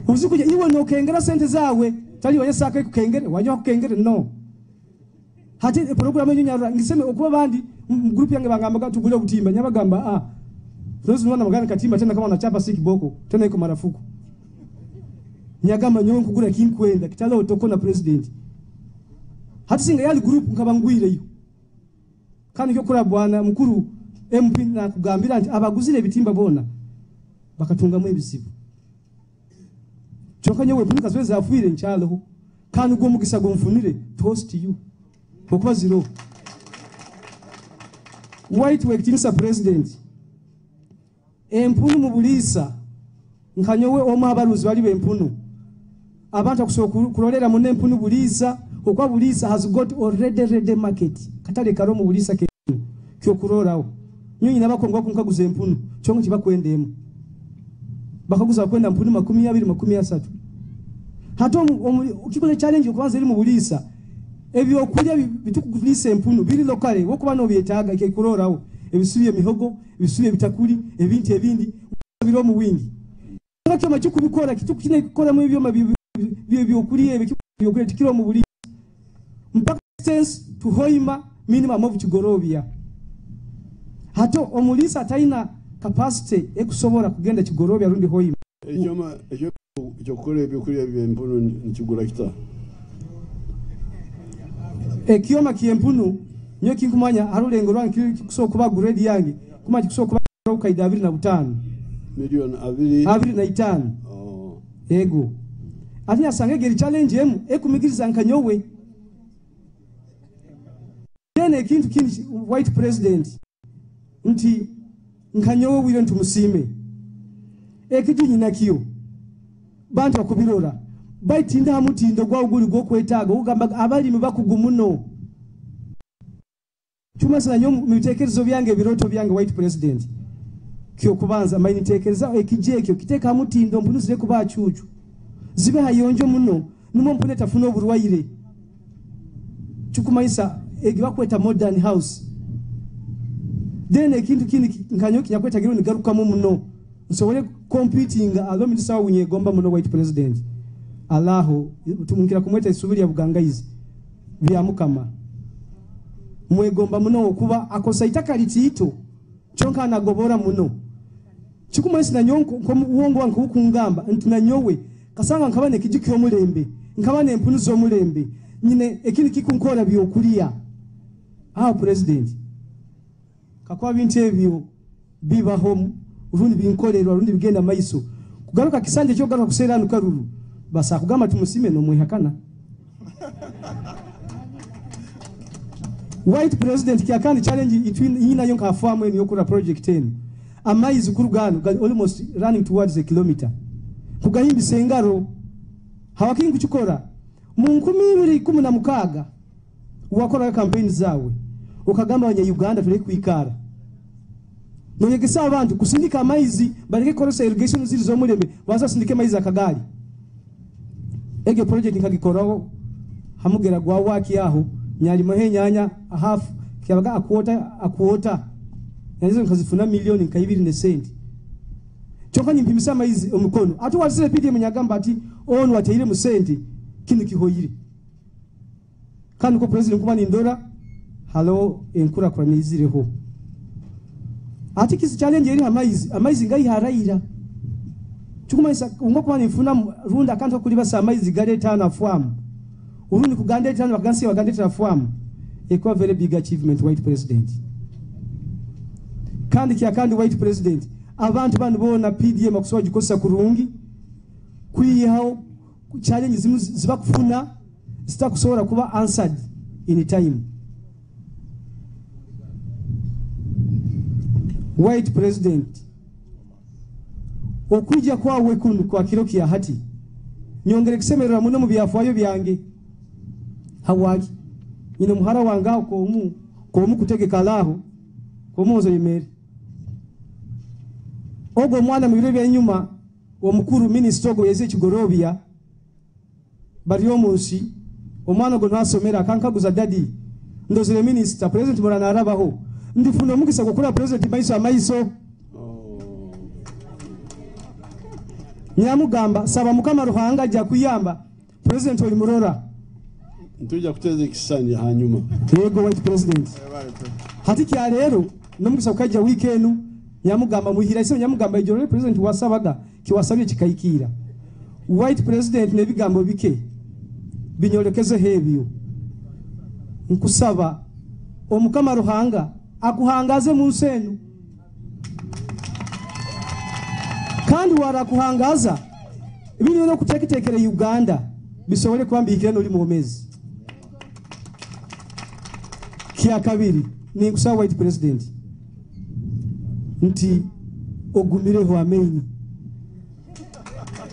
Speaker 5: uzikuja iwe no kengera sente zawe tali wanyesaka kukengere wanywa kukengere no. Hati program yenyu nyarura ngiseme okuba bandi group yange bangamba tugule obutimba nyabagamba a tuzi nwana magana katimba tena kama unachapa si kiboko tena iko marafuku. Nyagamba nyowe nkugura kinkwenda kitalo utoko na president. Hati singa yali group nkabangwire yo. Kandi cyo kura bwana mukuru MP na kugambira nti abaguzire bitimba bona bakatungamu ebizibu. Kyonka nyowe punika zweza afuire nchaloho kandi gwo mugisa gomfunire toast you. Okuba zero. White wekitinsa president. Empunu mu bulisa nkanyowe omu abaruzi bali bempunu. Abantu akusobola kulolera mu nempunu bulisa okwa bulisa has got already ready market. Katale karo mu bulisa ke kyo kurorawo. Nyinyi nabakongwa kunkaguza empunu kyonko kibakwendemu. Bakaguza kwenda mpunu makumi abiri makumi asatu. Hato ukikoze challenge okubanza eri mu bulisa ebyokulya bitukukulisa empunu biri lokale wokuba no byetaaga ke kurorawo ebisubi emihogo ebisubi ebitakuli ebintu ebindi biro mu wingi. Kyoma kikubikora kitukine kukora mu ebyoma byokulya ebyokulya tikiro mu buli mpaka sense to hoima minimum of Kigorobia. Hato omulisa ataina capacity ekusobola kugenda Kigorobia rundi hoima.
Speaker 15: Ekyoma ekyo kyokulya ebyokulya by'empunu nikigura kita.
Speaker 5: Ekyoma ky'empunu nyo kinkumanya harulengo rwange kikusobola kuba grade yange kuma kikusobola kuba kaida 25.
Speaker 15: Milioni abiri.
Speaker 5: 25.
Speaker 15: Oh.
Speaker 5: Ego. Ati asange geri challenge emu ekumigiriza nkanyowe. Then ekintu kindi white president nti nkanyowe wire ntumusime. Ekitu nyina kiyo. Bantu bakubirora. Baitinda hamutindo gwa uguri gwo kwetaga ugamba abalimi bakugumuno. Tumazire nanyowe omu bitekerezo byange ebirooto byange White President kyokubanza mbaire nintekereza ekiju ekyo kiteeke aha mutindo mpunu zireke kuba aha cuucu zibe hayonjo muno nimwo mpunu etafuna oburwaire kikumanyisa egi bakweta modern house then ekintu kindi nkanyowe kinyakwetagirwe nigarukamu muno nsobole competinga hariho minisita owu nyegomba muno White President alaho nkira kumweta isubi lya Bugangaizi Byamukama. Mwegomba muno okuba akosa itaka litiito kyonka anagobora muno. Kikumanyisa nanyowe nkomuwongo wange nkokungamba nti nanyowe kasanga nkaba nekiju kyomulembe, nkaba nempunu zomulembe, nyine ekindi kikunkora byokulya. Aho Purezidenti kakuba bintu ebyo bibaho rundi binkorerwa rundi bigenda maiso kugaruka kisanja ekyokugaruka kuseera hanu karuru basaa kugamba tumusime nomwehakana. White President kyakandi challenge itwinayo nka farm enu yokura project enu amaizi kuruga hanu gali almost running towards a kilometer kugahimbisa engaro hawaki nkukikora mu 2016 wakoraga campaign zawe okagamba abanya Uganda tureke kwikara noyegesa abantu kusindika amaizi bareke kukoresa irrigation ziri zomulembe banze basindike amaizi akagaari egyo project nkagikoraho hamugera gwa waki aho nyalimaho enyanya half kyabaga a quarter enyanya nkazifuna million nka ibiri ne sente kyonka nimpimisa amaizi omukono ate wazire PDM nyagamba ati onu ateire mu sente kinu kihoyire kandi ko president kuba nindora halo enkurakurana eizireho ati kisi challenge eri amaizi amaizi ngai haraira chikumanyisa umwe kuba ninfuna rundi akantu okulibasa amaizi gareta na fwamu urundi kugandeta na bagansi bagandeta fwamu ekuba very big achievement white president kandi kya kandi white president abantu banu bona PDM akusobola gikosa kurungi kwihaho challenge zimu ziba kufuna zitakusobola kuba answered in time. White president okwijja kwawe kunu kwa kiro kya hati nyongere kusemerera muno mu byafaayo byange hawaki nyine muhara wange aho komu kutegeka laho komuzo yemere ogwo omwana mu biro byenyuma omukuru minisita ogwo yeze Kigorobia bari omunsi omwana ogwo nasomera akankaguza dadi ndozere minisita president murana arabaho ndifuna omugisa gukura president maiso amaiso nyamugamba saba mukama Ruhanga ajja kuyamba president oli murora
Speaker 15: ntujja kuteza ekisani hanyuma
Speaker 5: yego white president hati kya rero nomugisa kukajja weekend nyamugamba muhira ise nyamugamba ijoro president wasabaga kiwasabye kikayikira white president nebigambo bike binyorekeze hebyo nkusaba omukama Ruhanga akuhangaze mu nsenu kandi warakuhangaza ibintu no kuteketekere Uganda bisobole kwambikira noli muhomezi kya kabiri ni nkusaba white president nti ogumireho amenyi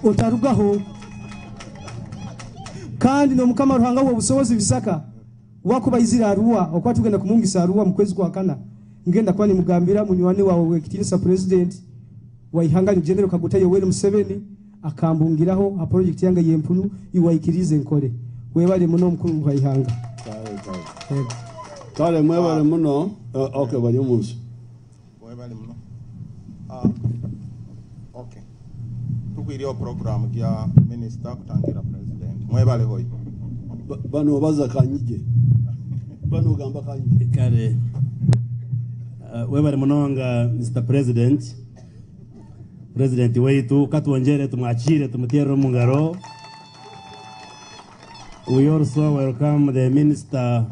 Speaker 5: otarugaho kandi no mukama Ruhanga wo busobozi bisaka wakubaizira Arua okwa tugenda kumungisa Arua mu kwezi kwa kana ngenda kwani mugambira munywani wawe wekitinisa president wa ihanga ni General Kaguta Yoweri Museveni akambungiraho a project yange yempunu iwaikirize nkole webale muno mukuru wa ihanga
Speaker 15: kale mwebale muno okay bali omunsi
Speaker 7: webale muno okay tukwiriyo program ya minister kutangira president mwebale hoyi
Speaker 15: bano baza kanyige bano gamba kanyige
Speaker 3: kale webale munonga Mr President President wetu katwongere tumwakire tumuterere omu ngaro. We also welcome the minister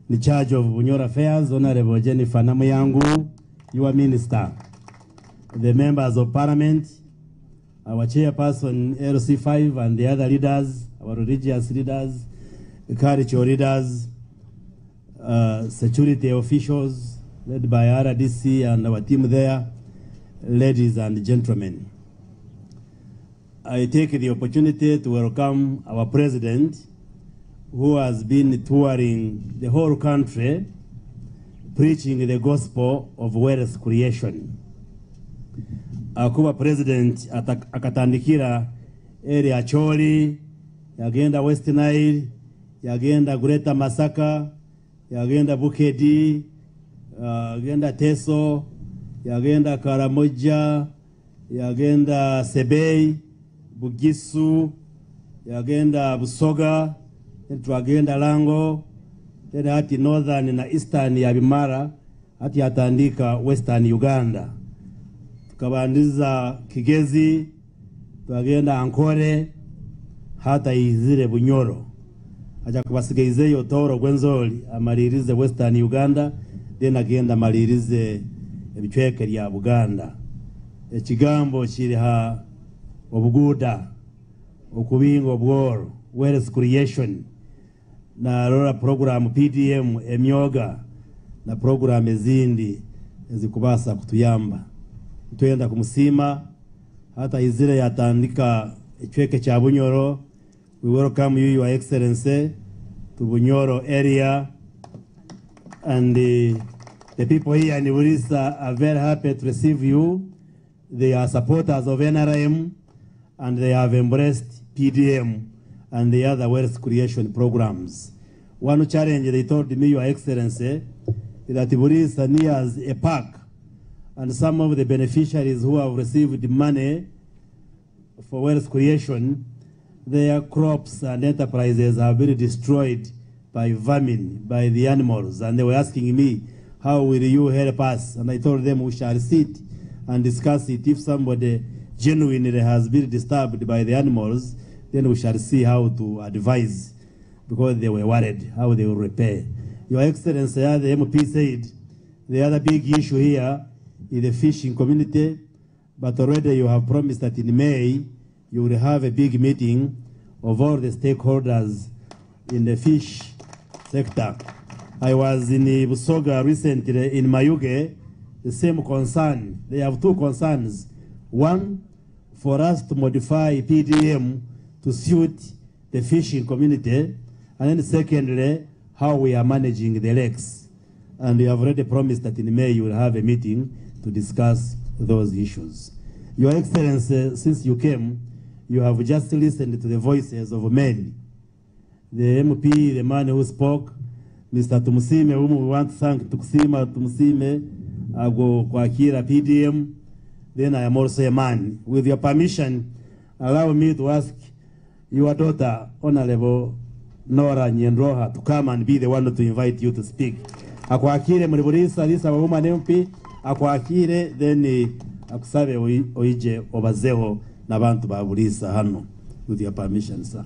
Speaker 3: in charge of Bunyoro Affairs, Honorable Jennifer Namuyangu, your minister, the members of parliament, our chairperson LC5 and the other leaders, our religious leaders, cultural leaders, security officials led by RDC and our team there, ladies and gentlemen. I take the opportunity to welcome our president, who has been touring the whole country preaching the gospel of wealth creation. Akuba president akatandikira eri Acholi, yagenda West Nile, yagenda Greater Masaka, yagenda Bukedi, yagenda Teso, yagenda Karamoja, yagenda Sebei, Bugisu, yagenda Busoga, then twagenda Lango, then hati Northern na Eastern ya Bimara, hati yatandika Western Uganda. Tukabandiza Kigezi, twagenda Ankole, hata izire Bunyoro. Aja kubasigaizeyo Toro Gwenzoli amalirize Western Uganda, then agenda amalirize ebicweka lya Buganda. Ekigambo kiri ha obuguda, okubinga obworo, wealth creation, na rora program PDM emyoga na program ezindi ezikubasa kutuyamba. Twenda kumusima hata izire yatandika echweke cha Bunyoro. We welcome you, Your Excellency, to Bunyoro area, and the people here in Bulisa are very happy to receive you. They are supporters of NRM and they have embraced PDM and the other wealth creation programs. One challenge they told me, Your Excellency, is that Bulisa nears a park, and some of the beneficiaries who have received money for wealth creation, their crops and enterprises have been destroyed by vermin, by the animals. And they were asking me, how will you help us? And I told them we shall sit and discuss it. If somebody genuinely has been disturbed by the animals, then we shall see how to advise, because they were worried how they will repay. Your Excellency, the MP said, the other big issue here is the fishing community, but already you have promised that in May, you will have a big meeting of all the stakeholders in the fish sector. I was in Busoga recently in Mayuge, the same concern. They have two concerns. One, for us to modify PDM to suit the fishing community, and then secondly, how we are managing the lakes. And we have already promised that in May you will have a meeting to discuss those issues. Your Excellency, since you came, you have just listened to the voices of men. The MP, the man who spoke, Mr. Tumusime, whom we want to thank, Tukusima Tumusime, Ago Kwakira PDM. Then I am also a man. With your permission, allow me to ask your daughter, Honorable Nora Nyenroha, to come and be the one to invite you to speak. Akwakire Muriburisa, this our woman MP, akwakire, then akusabe oije obazeho n'abantu ba Bulisa hano. With your permission, sir.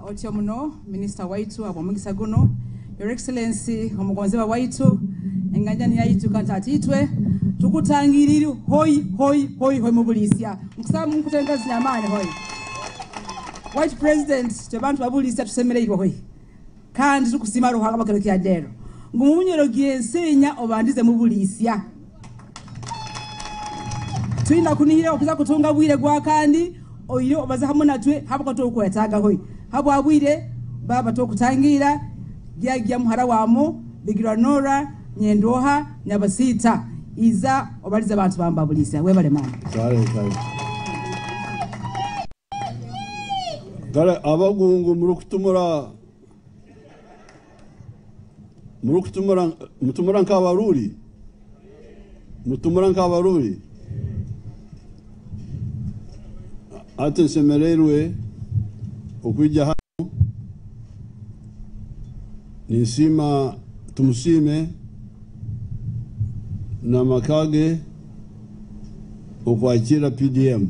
Speaker 16: Otyo muno, Minister waitu abomugisa guno, Your Excellency, omugonzeba waitu, enganjani yaitu kantatitwe, tukutangiriri hoi hoi hoi hoi mubulisya. Nkusaba mukutengazi nyamani hoi. White President, tebantu babulisya tusemereirwe hoi. Kandi tukusima ruhanga bakero kya dero. Ngumunyero gyensenya obandize mubulisya. Twina kunihira okuza kutunga bwire gwa kandi oyo obaza hamwe natwe habuka tokwetaga hoi. Habwa bwire baba tokutangira gyagia muhara wamo bigirwa Nora Nyendoha Nyabasita iza obaliza abantu bamba bulisa webale mama.
Speaker 15: Kale kale. Kale abagungu murukutumura mutumura nkabaruri. Mutumura nkabaruri. Ate nsemererwe okwija hano ninsima tumusime na makage okwakira PDM.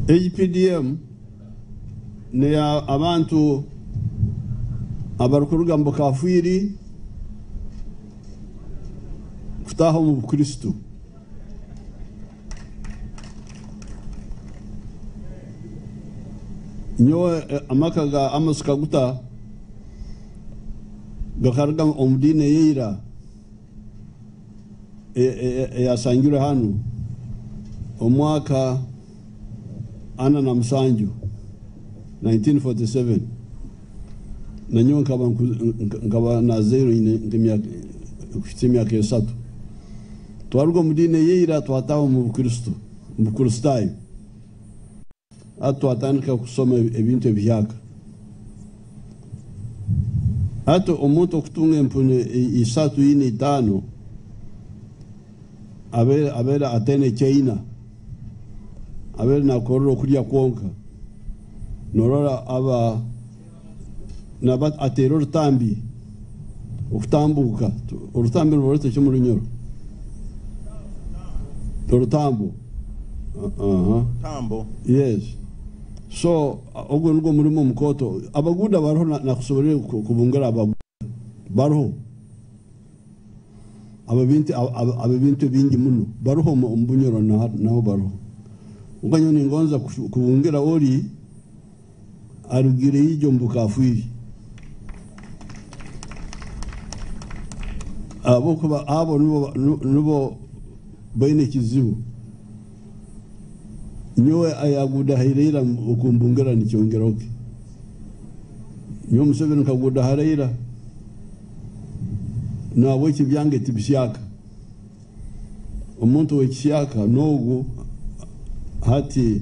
Speaker 15: Eyi PDM ne abantu abarukuruga mu kafiri kutaho mu Kristo. Nyowe amaka ga Amos Kaguta gakaruga omudine yeira eyasangirwe hano omwaka 47. 1947 nanyowe nkaba nkaba nazairwe nyine nk'emyaka kuhitsya emyaka esatu. Twaruga omu diini eya ira twataaha omu Bukristo, omu Bukristaayo. Hati twatandika kusoma ebintu ebihyaka. Hati omuntu okutunga empunu isatu, ina, itaano abeire abeire ataine eki aina, abeire nakorera okurya kwonka, norora aba naba ateire orutambi okutambuuka, orutambi nibarweta ki omu Runyoro? Orutambo. Aha.
Speaker 7: Tambo.
Speaker 15: Yes. So ogwo nigwo murimo mukooto. Abaguuda bariho nakusoboreire kubungira abaguuda bariho. Ab'ebintu ab'ebintu ebingi muno baruho omu Bunyoro naho baruho. Kwonka nyowe ningonza kubungira ori arugire ijo omu bukafiiri. Ahabw'okuba abo nibo nibo baine ekizibu. Nyowe ayagudahaire ira okumbungira nikyongeraho ki? Nyowe Museveni nkagudahara ira. Nahabweki ebyange tibihyaka. Omuntu ow'ekihyaka n'ogu hati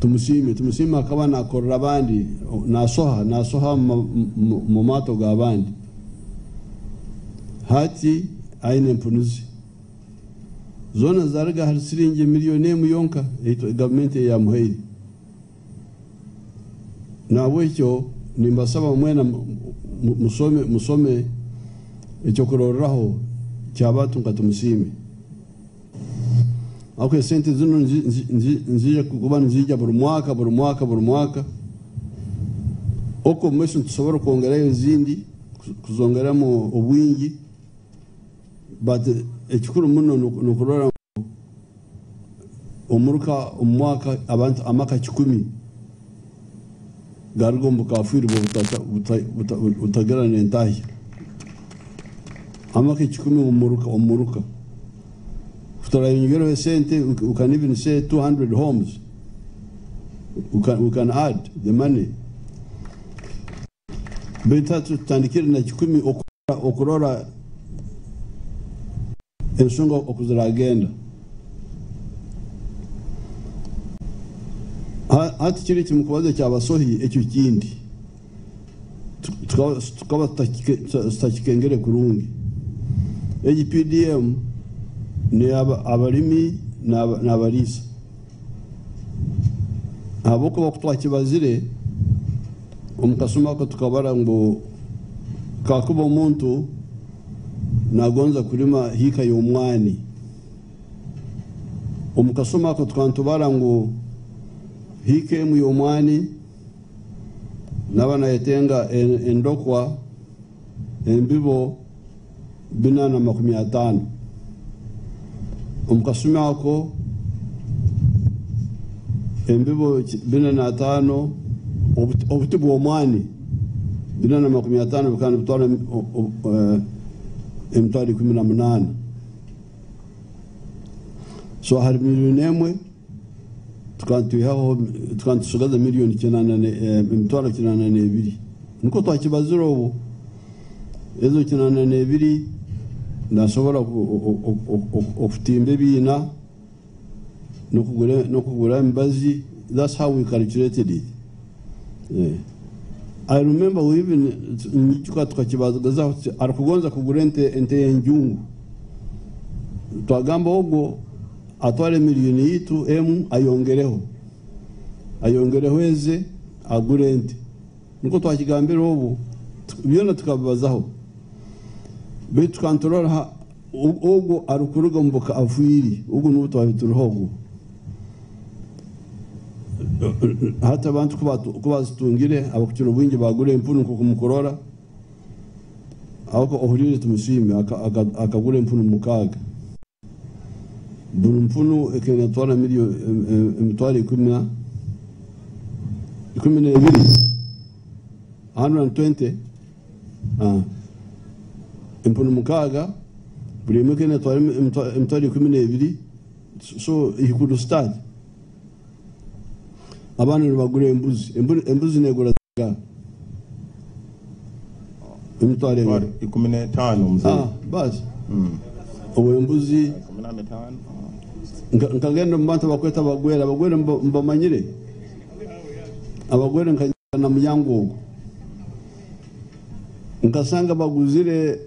Speaker 15: Tumusiime. Tumusiime akaba nakorera abandi, nasoha, nasoha omu maato g'abandi. Hati aine empunu ze. Zoona zaruga ahari siringi emiliyoni emwe yonka ei gavumenti eyamuhaire. Nahabwekyo nimbasaba mwena musome musome ekyokurorraho ky'abantu nka Tumusiime. Ahabw'okuba esente zinu niziija kuba niziija buri mwaka buri mwaka buri mwaka. Okwo omu maisho nitusobora kwongerayo ezindi kuzongeramu obwingi but ekikuru muno n'okurora ngu omuruka omu mwaka abantu amaka kikumi garuga omu bukafiiri butagira n'entahya. Amaka ekikumi omu muruka. Ku turayongyeraho esente we can even say 200 homes we can add the money. Beitu hati tutandikire na kikumi okurora ensonga oku ziragenda. Hati kiri ekimukubaza ekyabasohi ekyo kindi tukaba tutakikengere kurungi. Egi PDM neya abarimi nabariisa ahabwokuba oku twakibazire omu kasumi ako tukabara ngu kakuba omuntu nagonza kulima hiika y'omwani, omu kasumi ako tukaba nitubara ngu hiika emu y'omwani naba nayetenga endokwa, embibo 450. Omu kasumi ako embibo 405, obuti bw'omwani 450 bukaba nibutwara emitwaro 18. So ahari miliyoni emwe tukaba nitwihaho tukaba nitusigaza miliyoni emitwaro 82. Nikwo twakibazire obwo. Ezo 82 nasobora okutimba ebiina n'okugura emibazi. That's how we calculated it. Yeah. I remember we even nyijuka tukakibazaho arikugonza kugura ente y'enjungu. Twagamba ogwo atware miliyoni yitu emu ayongereho. Ayongereho eze agure ente. Nikwo twakigambira obu byona tukabibazaho. Beitu tukanturora ogwo arikuruga omu bukafiiri ogwo nuwe twaba turiho ogwo. Hati abantu ku bazitungire abakukira obwingi bagura empunu nk'oku mukurora. Aho ohuriire Tumusiime akagura empunu 6. Buri mpunu ekaba netwara emitwaro 12. 120. Empunu 6 buri emwe ekaba netwara emitwaro 12. So he could start. Abandi nibagura embuzi. Embuzi negura zingaha? Emitwaro engahi?
Speaker 7: 15 mzee.
Speaker 15: Ah, basi. Obwo embuzi
Speaker 7: 15.
Speaker 15: Nkagenda omu bantu abakweta abagwere. Abagwere mubamanyire? Abagwere nka na muryango ogwo. Nkasanga baguzire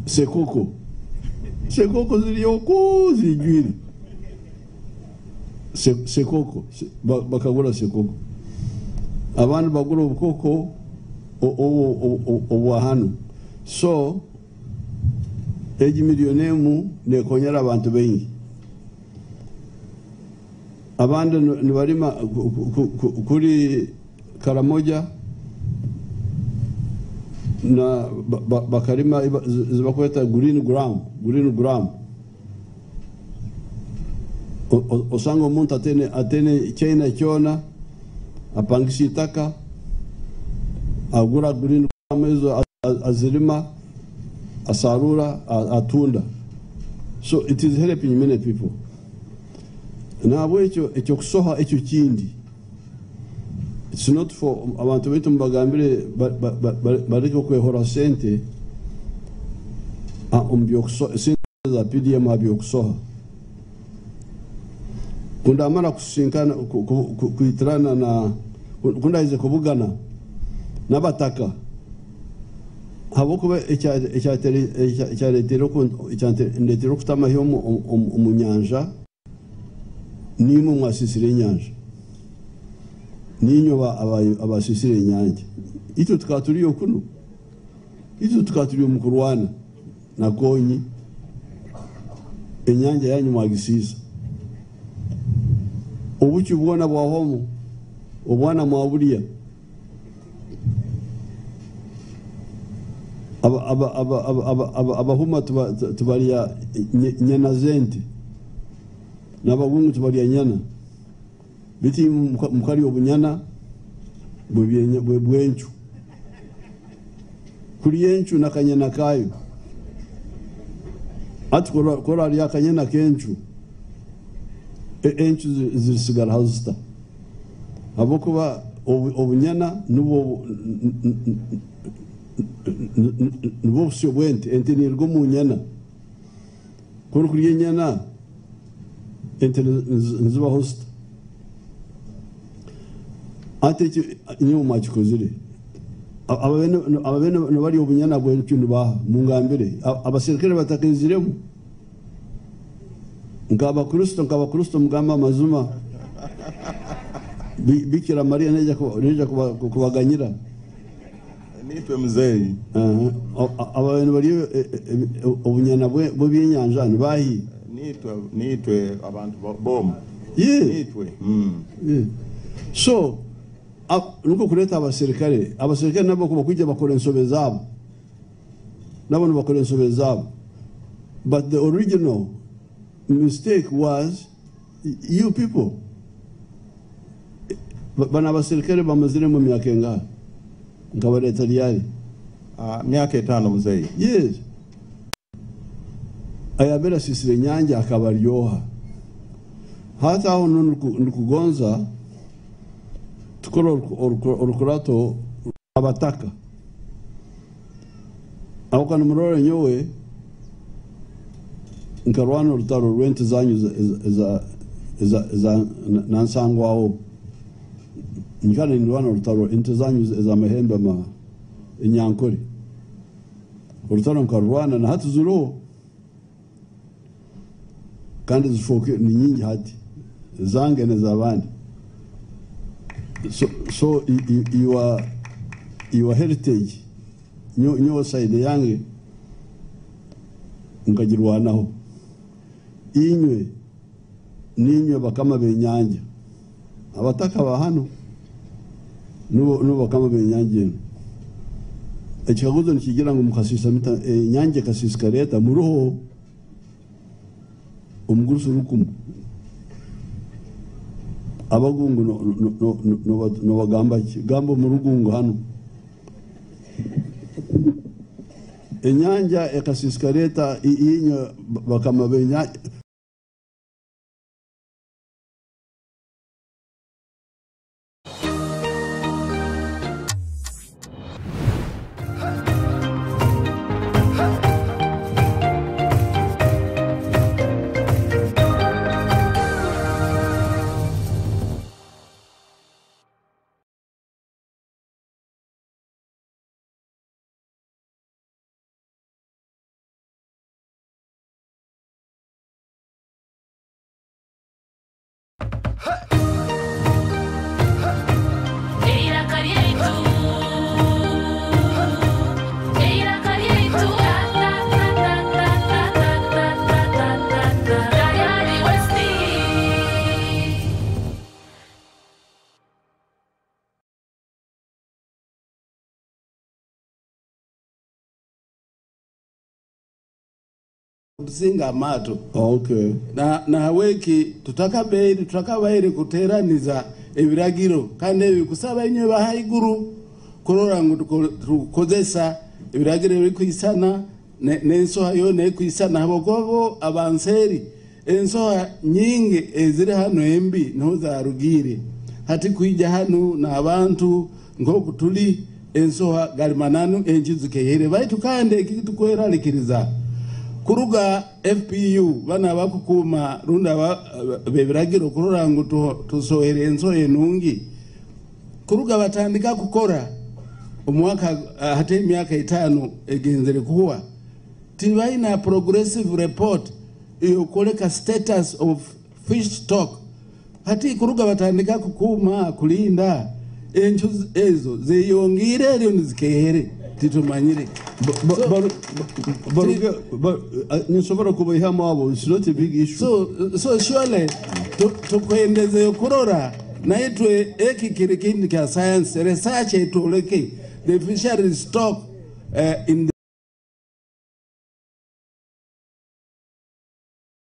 Speaker 15: sekoko. Sekoko ziri oku zijwire. Sekoko bakagura sekoko. Abandi bagura obukoko obwa hanu. So egi miliyoni emu nekonyera abantu baingi. Abandi nibarima kuri Karamoja na bakarima zibakweta green gram, green gram. Osanga omuntu atene China kyona apangisa itaka agura green gram ezo azirima asarura atunda. So it is helping many people. Nahabwekyo ekyokusoha ekyo kindi. It's not for abantu baitu mubagambire bareke okwehora sente omu byokusoha, sente za PDM aha byokusoha. Kundamara kusinkana kwitirana na kundaize kubugana n'abataka habwokuba ekyandeetera okuta amahi omu nyanja, nimwe mwasisire enyanja, ninywe abasisire enyanja. Itwe tukaba turiyo kuno, itwe tukaba turi omu kurwana na Kony, enyanja yanyu mwagisiisa. Obuki bwona bwahomu, obwana mwaburya. Abahuma tubarya nyana z'ente, n'abagungu tubarya nyana. Biti mukarya obunyana bwencu. Kurya encu n'akanyana kayo. Ati korarya akanyana k'encu, encu zirisigara hazita. Habwokuba obunyana nibwo obusyo bw'ente, ente niruga omu nyana. Ku orikurya enyana, ente nizibaho zita. Ati ekyo nyowe mwakikozire. Ababene nibarya obunyana bw'encu nibaha, mungambire. Abaserikare batakaiziremu. Nk'abakristo mugamba amazima. Bikira Maria neija kubaganyira.
Speaker 7: Nitwe muzeyi.
Speaker 15: Ababene barya obunyana bw'ebyenyanja nibahi?
Speaker 7: Nitwe abantu bomu. Nitwe.
Speaker 15: So nuko kuleta abaserikare. Abaserikare nabo kubakwija bakora ensobe zabo. Nabo nibakora ensobe zabo. But the original mistake was you people. Bana abaserikare bamazire mu myaka engahe? Nkabareta ryari?
Speaker 7: Myaka 5 muzeyi.
Speaker 15: Yes. Ayabera sisire nyanja akabaryoha. Hata aho nikugonza tukora orukurato abataka. Aho kana murore nyowe nkarwana orutaro rw'ente zanyu za nansangwaho. Nkana nirwana orutaro ente zanyu za mahembe ma enyankore. Orutaro nkarwana na hati zuro. Kandi zifoke ni nyingi hati zange na zabandi. So your heritage nyo side yange nkagirwanaho. Inywe ninywe bakama benyanja. Abataka ba hano nubo bakama benyanja eno. Ekikaguzo nikigira ngu mukasisa mita enyanja ekasisika leta muruho omugurusi rukumu. Abagungu no bagamba ki? Gamba murugungu hano. Enyanja ekasisika leta inywe bakama benyanja.
Speaker 17: Eiraka ryaitu, eiraka ryaitu, ta ta ta ta ta ta ta ta ta ta ta ta Tayari West.
Speaker 9: Kusinga amaato.
Speaker 15: Okay.
Speaker 9: Na nahabweki tutakabaire tutakabaire kuteraniza ebiragiro kandi ebi kusaba inywe bahaiguru kurora ngu tukozesa ebiragiro ebikwisana n'ensoha yoona ekwisana habwokuba bo abanseeri ensoha nyingi eziri hanu embi niho zarugiire. Hati kwija hanu n'abantu nk'oku tuli ensoha gali mananu enki zikehere baitu kandi ekitukwerarikiriza kuruga FPU bana abakukuuma rundi bebiragiro kurora ngu tusohere ensoha enungi kuruga batandika kukora omwaka hati emyaka 5 egenzere kuwa tibaina progressive report eyokwoleka status of fish stock. Hati kuruga batandika kukuuma kulinda enchu ezo zeyongire eryo nizikehere titumanyire.
Speaker 15: Ninsobora kubaihamu abo, it's not a big issue.
Speaker 9: So surely tukwendeze kurora naitwe eki kiri kintu kya science research etwoleke the fishery stock in the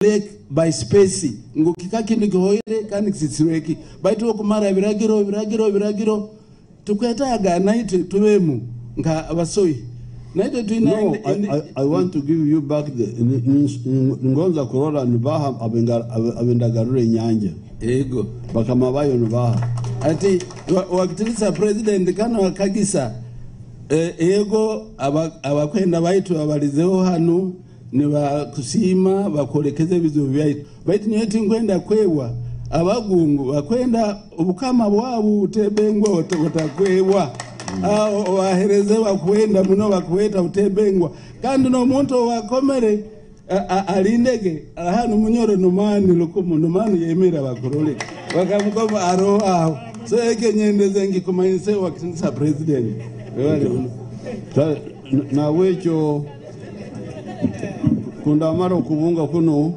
Speaker 9: lake by space ngu kika kintu kihoire kandi kisisirweki baitu okumara ebiragiro ebiragiro ebiragiro tukwetaaga naitwe tubemu nka abasoyi naitwe twina.
Speaker 15: No, I want to give you back the ngonza kurora nibaha abendagarura enyanja.
Speaker 9: Ego.
Speaker 15: Bakama bayo nibaha.
Speaker 9: Ati wakitirisa president kano akagisa ego abakwenda baitu abalizeho hanu nibakusiima bakolekeze ebizibu byaitu baitu nyowe tinkwenda kwewa abagungu bakwenda obukama bwabu butebengwa butakwebwa aho obahereze bakwenda muno bakweta butebengwa kandi n'omuntu owakomere alindege hanu munyoro nomani lukumu nomani yemera bakurole bakamukoma aroho aho. So eke nyendeze ngikumanyise wakitinisa president.
Speaker 15: Nawekyo kundamara okubunga kuno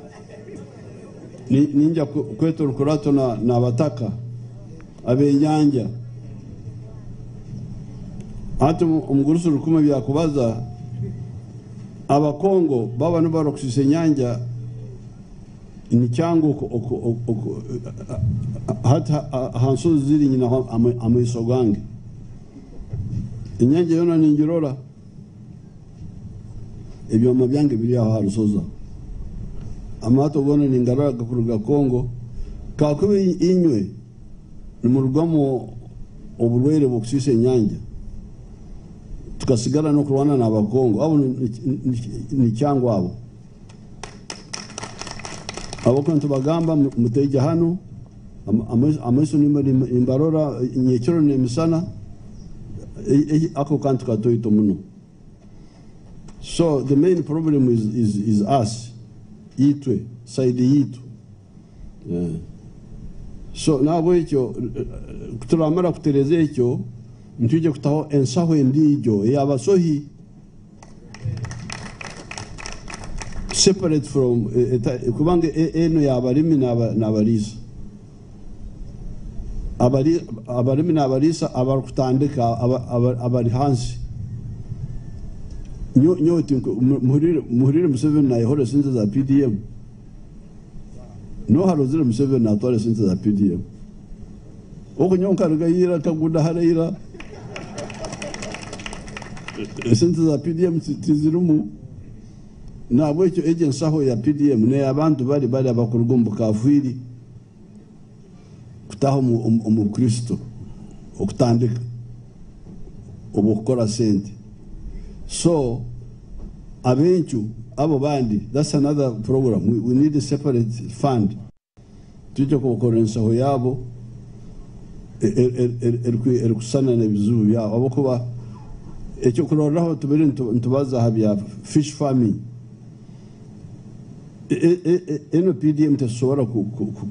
Speaker 15: ninja kweta orukurato n'abataka ab'enyanja. Hati omugurusi rukumi byakubaza abakongo baba nibarokusisa enyanja nikyangu hati ahansozi ziri nyina amaiso gange enyanja yona ningirora ebyoma byange biri aho harusoza amaato gona ningarora gakuruga Kongo kakuba inywe nimurugamo oburwaire bw'okusisa enyanja tukasigara n'okurwana n'abakongo abo nikyangu abo abako ntibagamba muteija hanu amaiso nimbarora nyekiro n'emisana ako kantu katoito muno. So the main problem is us, itwe, side yitu. Yeah. So nabwekyo turamara kutereza ekyo ntuje kutaho ensaho endijo eyabasohi separate from kubanga eno yabalimi n'abalisa abalimi n'abalisa abarikutandika abari hansi nyowe muhurire Museveni nayehora sente za PDM no harozire Museveni natwara sente za PDM okunyonka rugayira kagunda harayira sente za PDM tizirimu nabwekyo ejensaho ya PDM ne abantu bari bari abakuruga omu bukafwiri kutaho omu Kristo okutandika obukukora sente. So abenchu abo bandi, that's another program. We need a separate fund tujja kubakora ensaho yabo erikusana n'ebizibu byabo abakuba ekyokuroreraho tubiri ntubaza aha bya fish farming. Eno PDM tesobora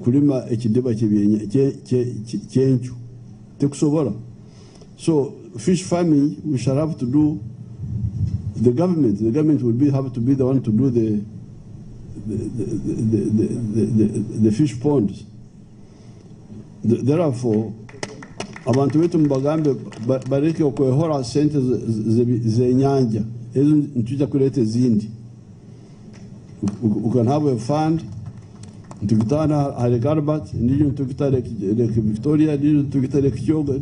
Speaker 15: kulima ekidiba kyencu, tekusobora. So fish farming we shall have to do the government. The government will be have to be the one to do the fish ponds. Therefore, abantu baitu mubagambe bareke okwehora sente zenyanja ezo, nitujja kuleeta ezindi. We can have a fund ntukutana ha Lake Albert, ndiyo ntukita Lake Victoria, ndiyo ntukita Lake Kyoga.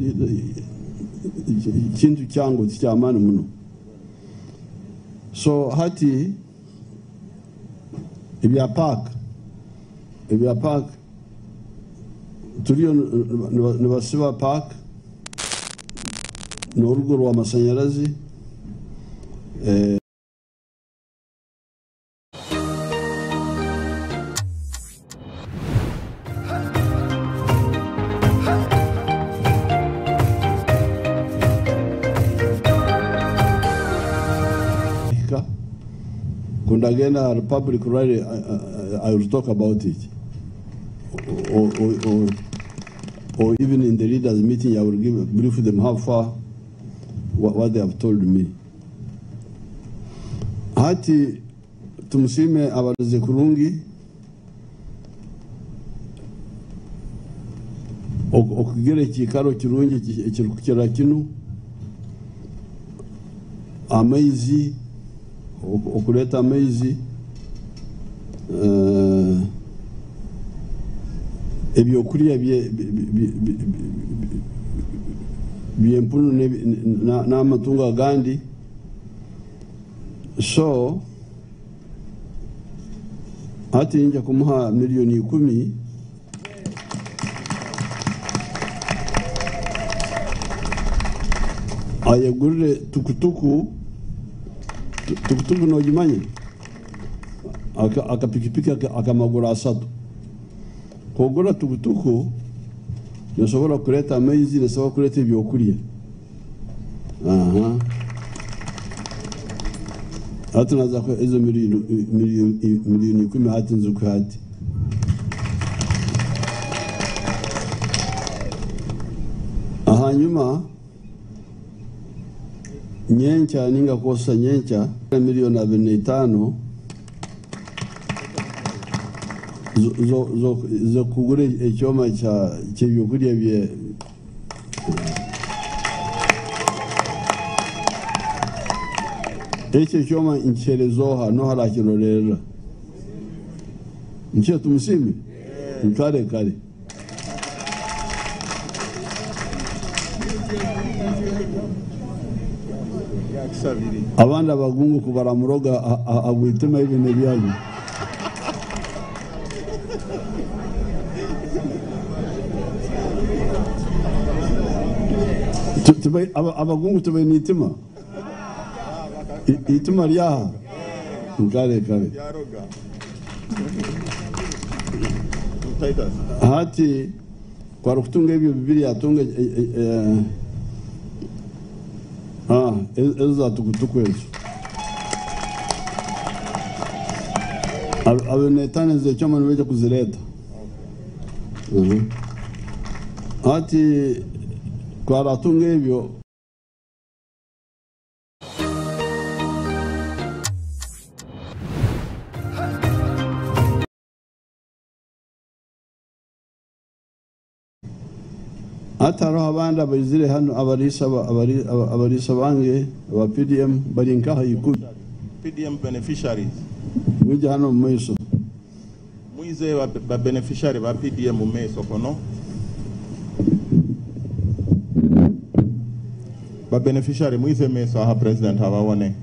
Speaker 15: Kintu kyangu tikyamaani muno. So hati ebya park turiyo nibasiba park n'orugo rw'amasanyarazi. Kundagenda Republic rally, I will talk about it. Or even in the leaders meeting, I will brief them how far what they have told me. Hati tumusime abaroze kurungi okugira ekiikaro kirungi ekirikukira kinu, amaizi, okuleeta amaizi, ebyokurya byempunu n'amatungo agandi. So hati nja kumuha miliyoni 10 ayegurire tukutuku. Tukutuku nogimanya? Akapikipiki akamaguru asatu. Kogura tukutuku nesobora kuleeta amaizi, nesobora kuleeta ebyokurya. Aha, hati naza ezo miliyoni 10 hati nzuku hati. Hanyuma nyenkya ninga kosa nyenkya miliyoni 25 zo kugura ekyoma kyebyokurya bye. Ekyo ekyoma nkiherezoha noho arakirorerera. Nkye tumusime nkare kare. Abandi abagungu kubaramuroga agwitima ebintu ebyanyu. Abagungu tubaine itima, itima ryaha nkare kare. Hati kwari kutunga ebyo bibiri atunga ezo za tukutuku ezo 25 zekyoma nibaija kuzireeta. Hati kwaratunga ebyo. Hati hariho abandi abaizire hano, abariisa bange aba PDM bari nkaha 10.
Speaker 7: PDM beneficiaries.
Speaker 15: Mwije hano mu maiso.
Speaker 7: Mwize ba beneficiary ba PDM mu maiso kono. Ba beneficiary mwize maiso aha president abawone.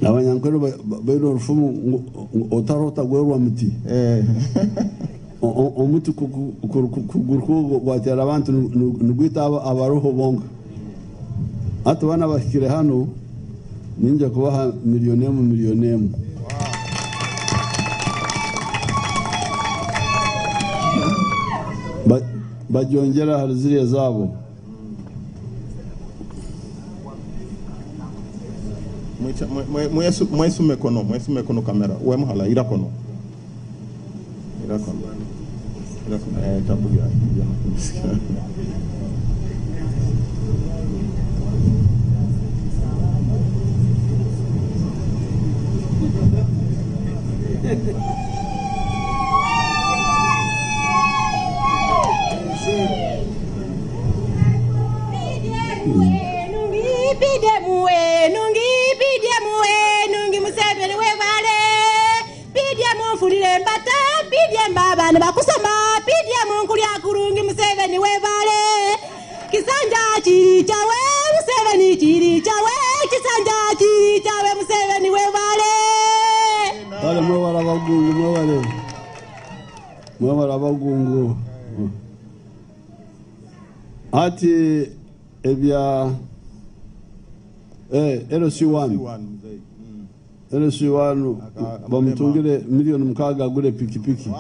Speaker 15: Abanyankore baine orufumu otarota gwerwa muti. Omuti kuguru gwatera abantu nigwita abaroho bonka. Hati bana bahikire hano ninja kubaha miliyoni 1 miliyoni 1. Bagyongera hari ziriya zabo.
Speaker 7: Mwesume kono, mwesume kono kamera. We muhala ira kono. Ira kono. Ira kono. Eh, tabu ya.
Speaker 18: Abaana bakusoma PDM nkulya kurungi Museveni webale kisanja kiri kyawe Museveni kiri kyawe kisanja kiri kyawe Museveni webale.
Speaker 15: Kale mwebale abagungu, mwebale, mwebale abagungu. Ati ebya LC1 LC1 bamutungire 6 million agure pikipiki.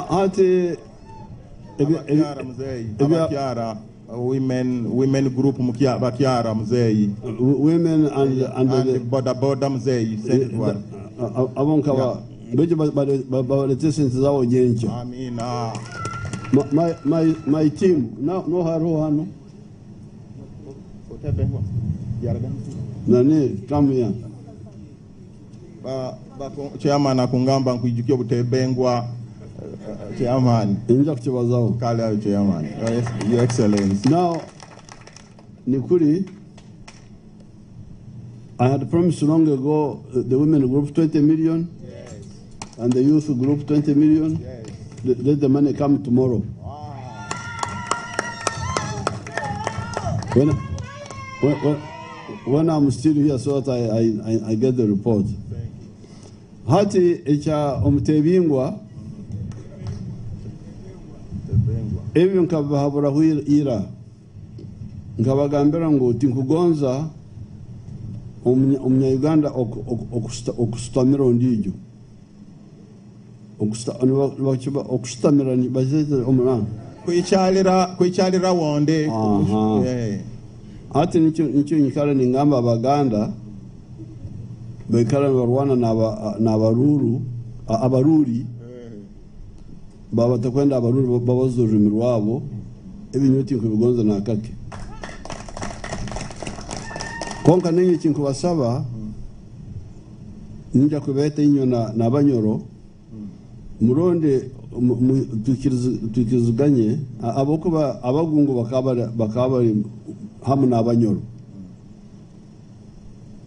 Speaker 15: Ati
Speaker 7: Abakyara muzeyi, abakyara, women group mukia bakyara muzeyi.
Speaker 15: Women and
Speaker 7: and boda boda muzeyi send one.
Speaker 15: Abo nkaba bejo balete sente zabo nyenkya.
Speaker 7: Amina.
Speaker 15: My team no hariho hano nani come here.
Speaker 7: Ba, ba, chairman akungamba nkwijukia butebengwa, chairman.
Speaker 15: Nja kukibazaho.
Speaker 7: Kale ayo chairman. Your Excellency.
Speaker 15: Now, Nikuri, I had promised long ago the women group 20 million.
Speaker 7: Yes.
Speaker 15: And the youth group 20 million.
Speaker 7: Yes.
Speaker 15: Let the money come tomorrow.
Speaker 7: Wow.
Speaker 15: When I'm still here so that I get the report. Hati ekya omutebingwa ebyo nkabahaburaho ira, nkabagambira ngu tinkugonza omunya-Uganda okusutamira ondiijo, okushutamira bazete omunani.
Speaker 7: Kwikyalira wonde.
Speaker 15: Ati nikyo nyikara ningamba Abaganda baikara nibarwana n'abaruru, abaruri baba batakwenda abaruru babaza orurimi rwabo. Ebinyo tinkubigonza nakake. Konka ninye kinkubasaba, ninja kubeeta inyo n'Abanyoro muronde tukiriziganye abokuba Abagungu bakaba bari hamwe n'Abanyoro,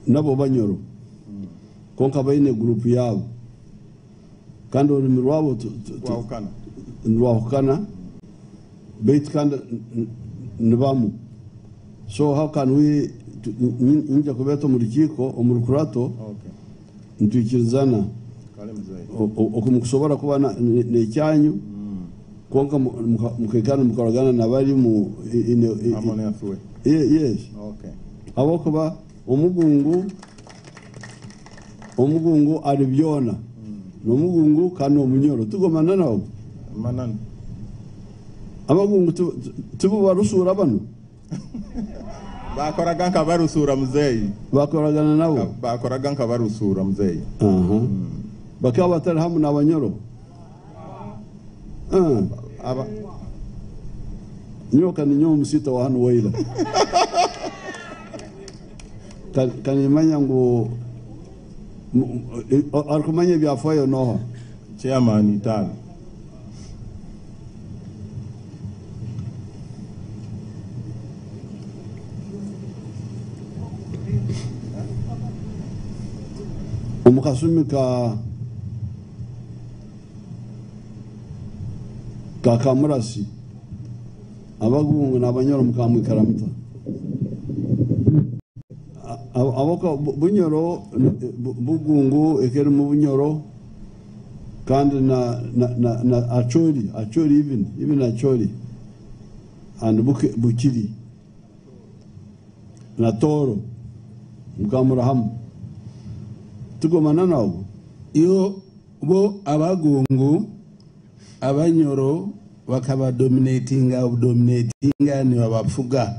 Speaker 15: nabo Banyoro konka baine gurupu yabo kandi orurimi rwabo
Speaker 7: Rwahukana.
Speaker 15: Nirwahukana, baitu kandi nibamu. So how can we ninja kubeeta omu rukiiko omu rukurato nitwikirizana
Speaker 7: Kale muzeyi.
Speaker 15: Oku mukusobora kuba nekyanyu konka mukaikara mukoragana nabari mu
Speaker 7: Harmonious way.
Speaker 15: Yes. Ahabwokuba omugungu ari byona nomugungu kandi omunyoro tugomana nabo.
Speaker 7: Mananu.
Speaker 15: Abagungu tibo barusura bano.
Speaker 7: Bakoraga nka barusura muzeyi.
Speaker 15: Bakoragana nabo.
Speaker 7: Bakoraga nka barusura muzeyi.
Speaker 15: Bakaba batari hamwe n'Abanyoro.
Speaker 7: Aba
Speaker 15: nyoka ni nyowe omusita wa hano waira kanimanya ngu arikumanya ebyafayo noha.
Speaker 7: Chairman Itali.
Speaker 15: Omu kasumi ka Kamurasi, Abagungu n'Abanyoro mukamwikara muta? Aboka Bunyoro, Bugungu ekeri mu Bunyoro kandi na Acholi, even Acholi and Bukiri na Toro mukamura hamu. Tugomana nabo.
Speaker 7: Yo bo abagungu abanyoro bakaba dominatinga dominatinga nibabafuga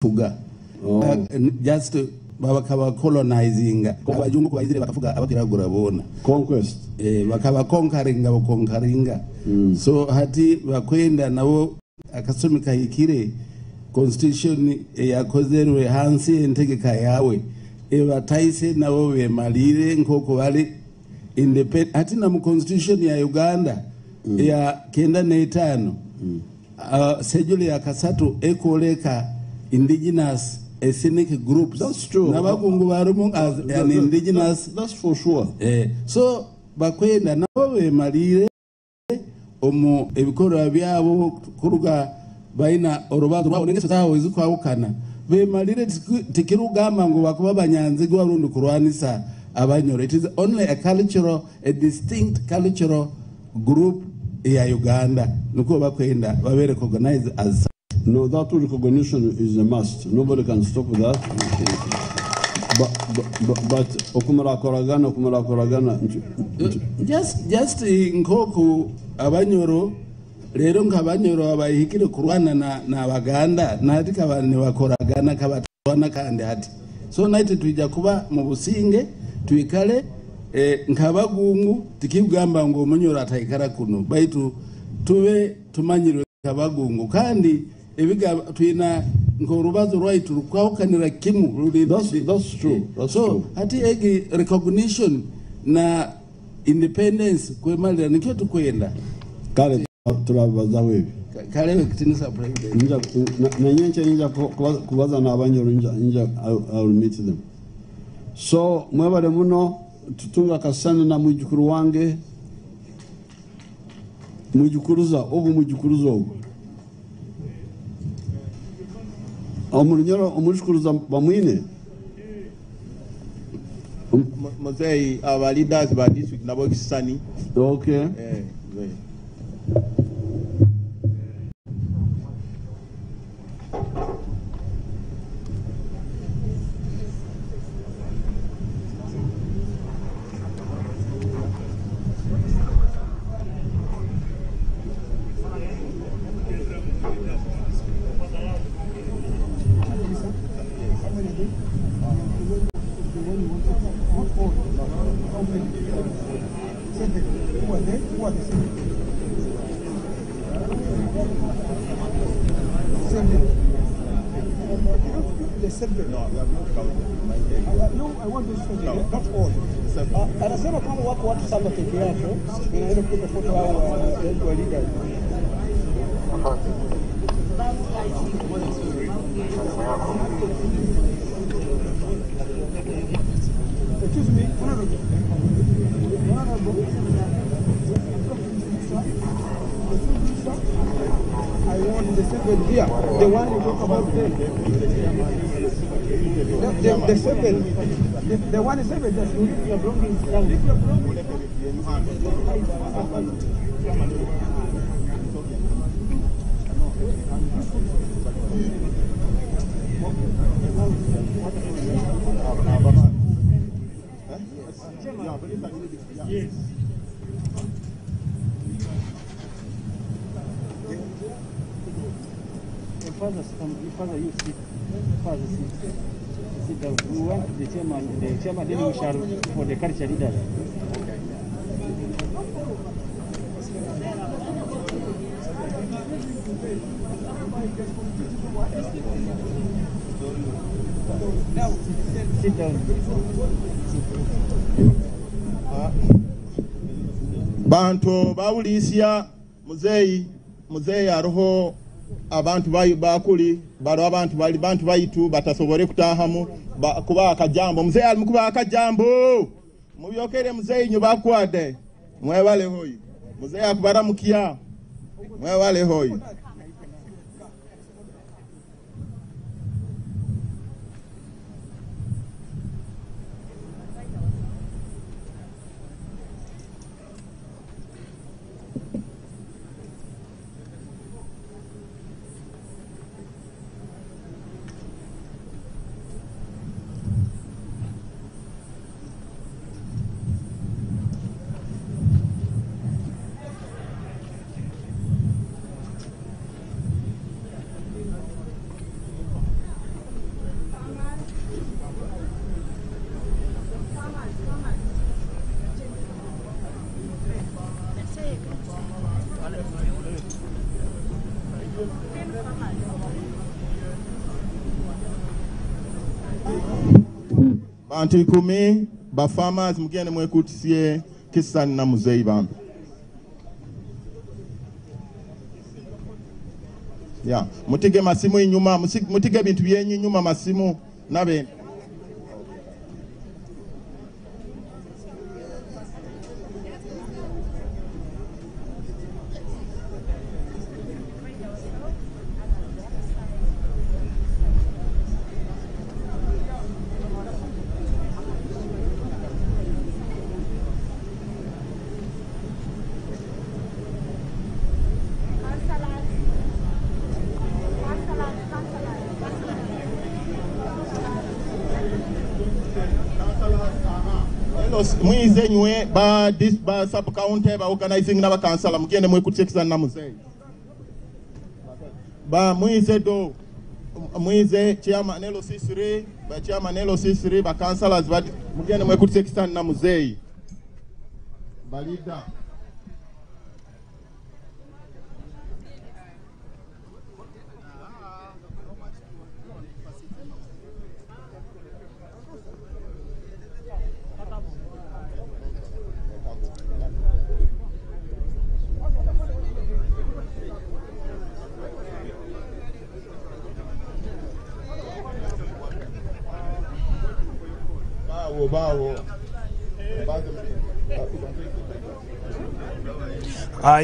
Speaker 7: bufuga.
Speaker 15: Oh.
Speaker 7: Just bakaba colonizinga abajungu baizire bakafuga abakiragura bona
Speaker 15: conquest
Speaker 7: bakaba conqueringa bakonkaringa. So hati bakwenda nabo akasumi kahikire constitution yakozerwe hansi entegeka yawe ebataise nabo bemalire nkoko bali independent hati na mu constitution ya Uganda ya 95 schedule ya kasatu ekoleka indigenous ethnic groups.
Speaker 15: That's true.
Speaker 7: Nabakungu barimu as an indigenous.
Speaker 15: That's for sure.
Speaker 7: So bakwenda nabo bemalire omu ebikorwa byabo kuruga baina orubanza rwabo n'engeso zaabo ezikwahukana bemalire tikirugamba ngu bakuba banyanzigwa rundi kurwanisa abanyoro. It is only a cultural, a distinct cultural group ya Uganda niko bakwenda babe recognized as such.
Speaker 15: No, that recognition is a must. Nobody can stop that. But okumurakoragana, okumurakoragana.
Speaker 7: Just nkoku abanyoro rero nk'abanyoro abayihikire kurwana na Abaganda nati kaba nibakoragana kabatwana kandi hati. So naite twija kuba mu businge twikale nkabagungu tikigamba ngo omunyoro ataikara kuno baitu tube tumanyirwe nkabagungu kandi ebiga twina nkorubazo rwaitu rukwahukanira kimu ruri.
Speaker 15: That's true. That's
Speaker 7: so
Speaker 15: true.
Speaker 7: Hati egi recognition na independence kwemalira nikyo tukwenda.
Speaker 15: Kale turabazaho ebi.
Speaker 7: Kale kitinisa president.
Speaker 15: Nyenche nja kubaza n'abanyoro nja I will meet them. So mwebale muno tutunga kasana na mwijukuru wange. Mwijukuruza ogu mwijukuruza ogu. Omurunyoro omwijukuruza bamwine.
Speaker 7: Mzee, our leaders ba district nabo kisani.
Speaker 15: Okay.
Speaker 7: Mzee.
Speaker 19: Anasema kama wako watu saba peke yake, inaenda kupiga foto hao wa leaders. Excuse me, honorable. Honorable. I want the seven here, the one you talk about there. The seven, the one is seven, just leave your belongings down. Leave your belongings.
Speaker 7: Yes.
Speaker 20: Father, you sit. Father, sit. Sit down. We want the chairman, then we shall for the culture leaders. Sit down.
Speaker 7: Bantu bawulisia muzeyi aroho abantu bayi bakuli baro abantu bali bantu bayitu batasobore kutahamu kuba akajambo muzeyi ali mukuba akajambo mubyokere muzeyi nyo bakwade mwebale hoyi muzeyi akubaramukia mwebale hoyi. Bantu 10 ba farmers mugende mwekutisie Kisani na Muzei bambi. Ya, mutige masimu inyuma, mutige bintu byenyu inyuma masimu nabe. Mwize nywe ba this ba sub county ba organizing na ba councilor mugende mwekutse Kisani na Muzei. Ba mwize do mwize chairman LC3 ba chairman LC3 ba councilors ba mugende mwekutse Kisani na Muzei. Ba leader.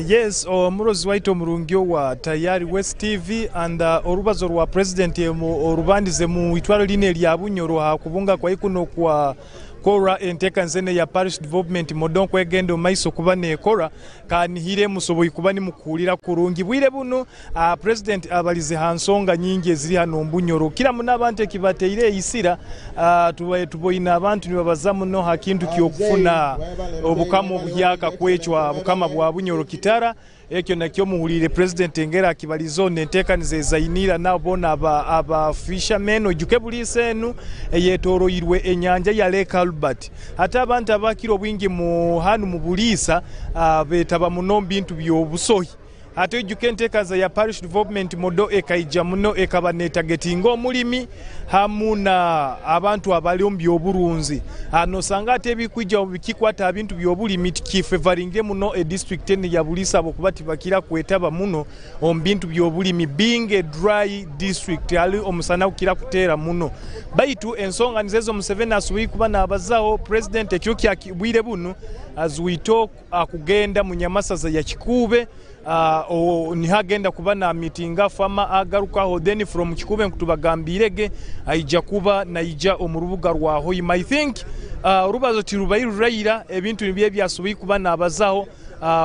Speaker 2: Yes, omurozi waitu omurungi wa Tayari West TV and orubazo rwa president orubandize mu itwaro line lya Bunyoro ha kubunga kwa ikuno kwa kora enteka nzene ya Parish Development Model kwegenda maiso kuba nekora kanihire musoboyi kuba ni mukulira kurungi bwire buno. President abalize hansonga nyingi eziri hano Mbunyoro kila munabantu ekibateire isira tuboyina abantu nibabaza muno hakintu kyokufuna obukama obuhyaka kwechwa bukama bwa Bunyoro Kitara ekyo nakyo muhulire president engera akibalizo nentekanize zainira nabo aba fishermen ojuke bulise enu eyetoroirwe enyanja ya Lake Albert hata abantu abakiro bwingi mu hanu mu bulisa betaba muno bintu byobusohi ate ojuke entekaza ya Parish Development Model ekaija muno ekaba netagetinga omulimi hamuna abantu abali mu byoburunzi ano sanga ate ebikwijja bikikwata abintu byobulimi tikifevaringe muno e district ene ya Bulisa bokuba tibakira kwetaba muno omu bintu byobulimi being a dry district ali omusana kukira kuteera muno baitu ensonga nizezo Museveni asubi kuba nabazaho president ekyo kyakibwire buno as we talk akugenda mu nyamasaza ya Kikube nihagenda kuba na meetinga fama agarukaho then from Kikube nkutubagambirege aija kuba naija omurubuga rwa Hoima. I think urubazo tirubairuraira ebintu nibye byasubi kuba nabazaho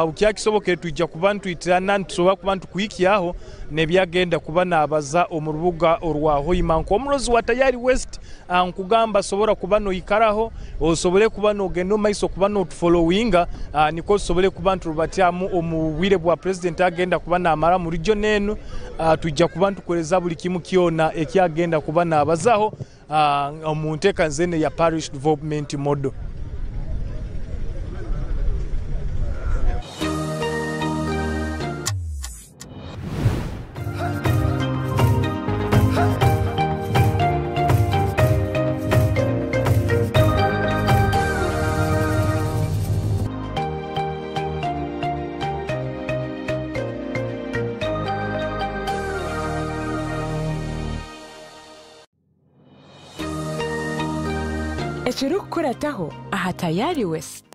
Speaker 2: ukyakisoboke tuija kuba ntwitirana ntusobola kuba ntukuikiaho nebyagenda kuba nabaza omurubuga orwa Hoima. Nkomurozi wa Tayari West nkugamba sobora kuba noikaraho osobole kuba nogenda maiso kuba notufollowinga niko sobole kuba nturubatyamu omuwire bwa president agenda kuba namara mu region enu tujja kuba ntukoleza buli kimu kyona ekyagenda kuba nabazaho mu nteka nzene ya Parish Development Model.
Speaker 11: Ekirikukurataho aha Tayari West.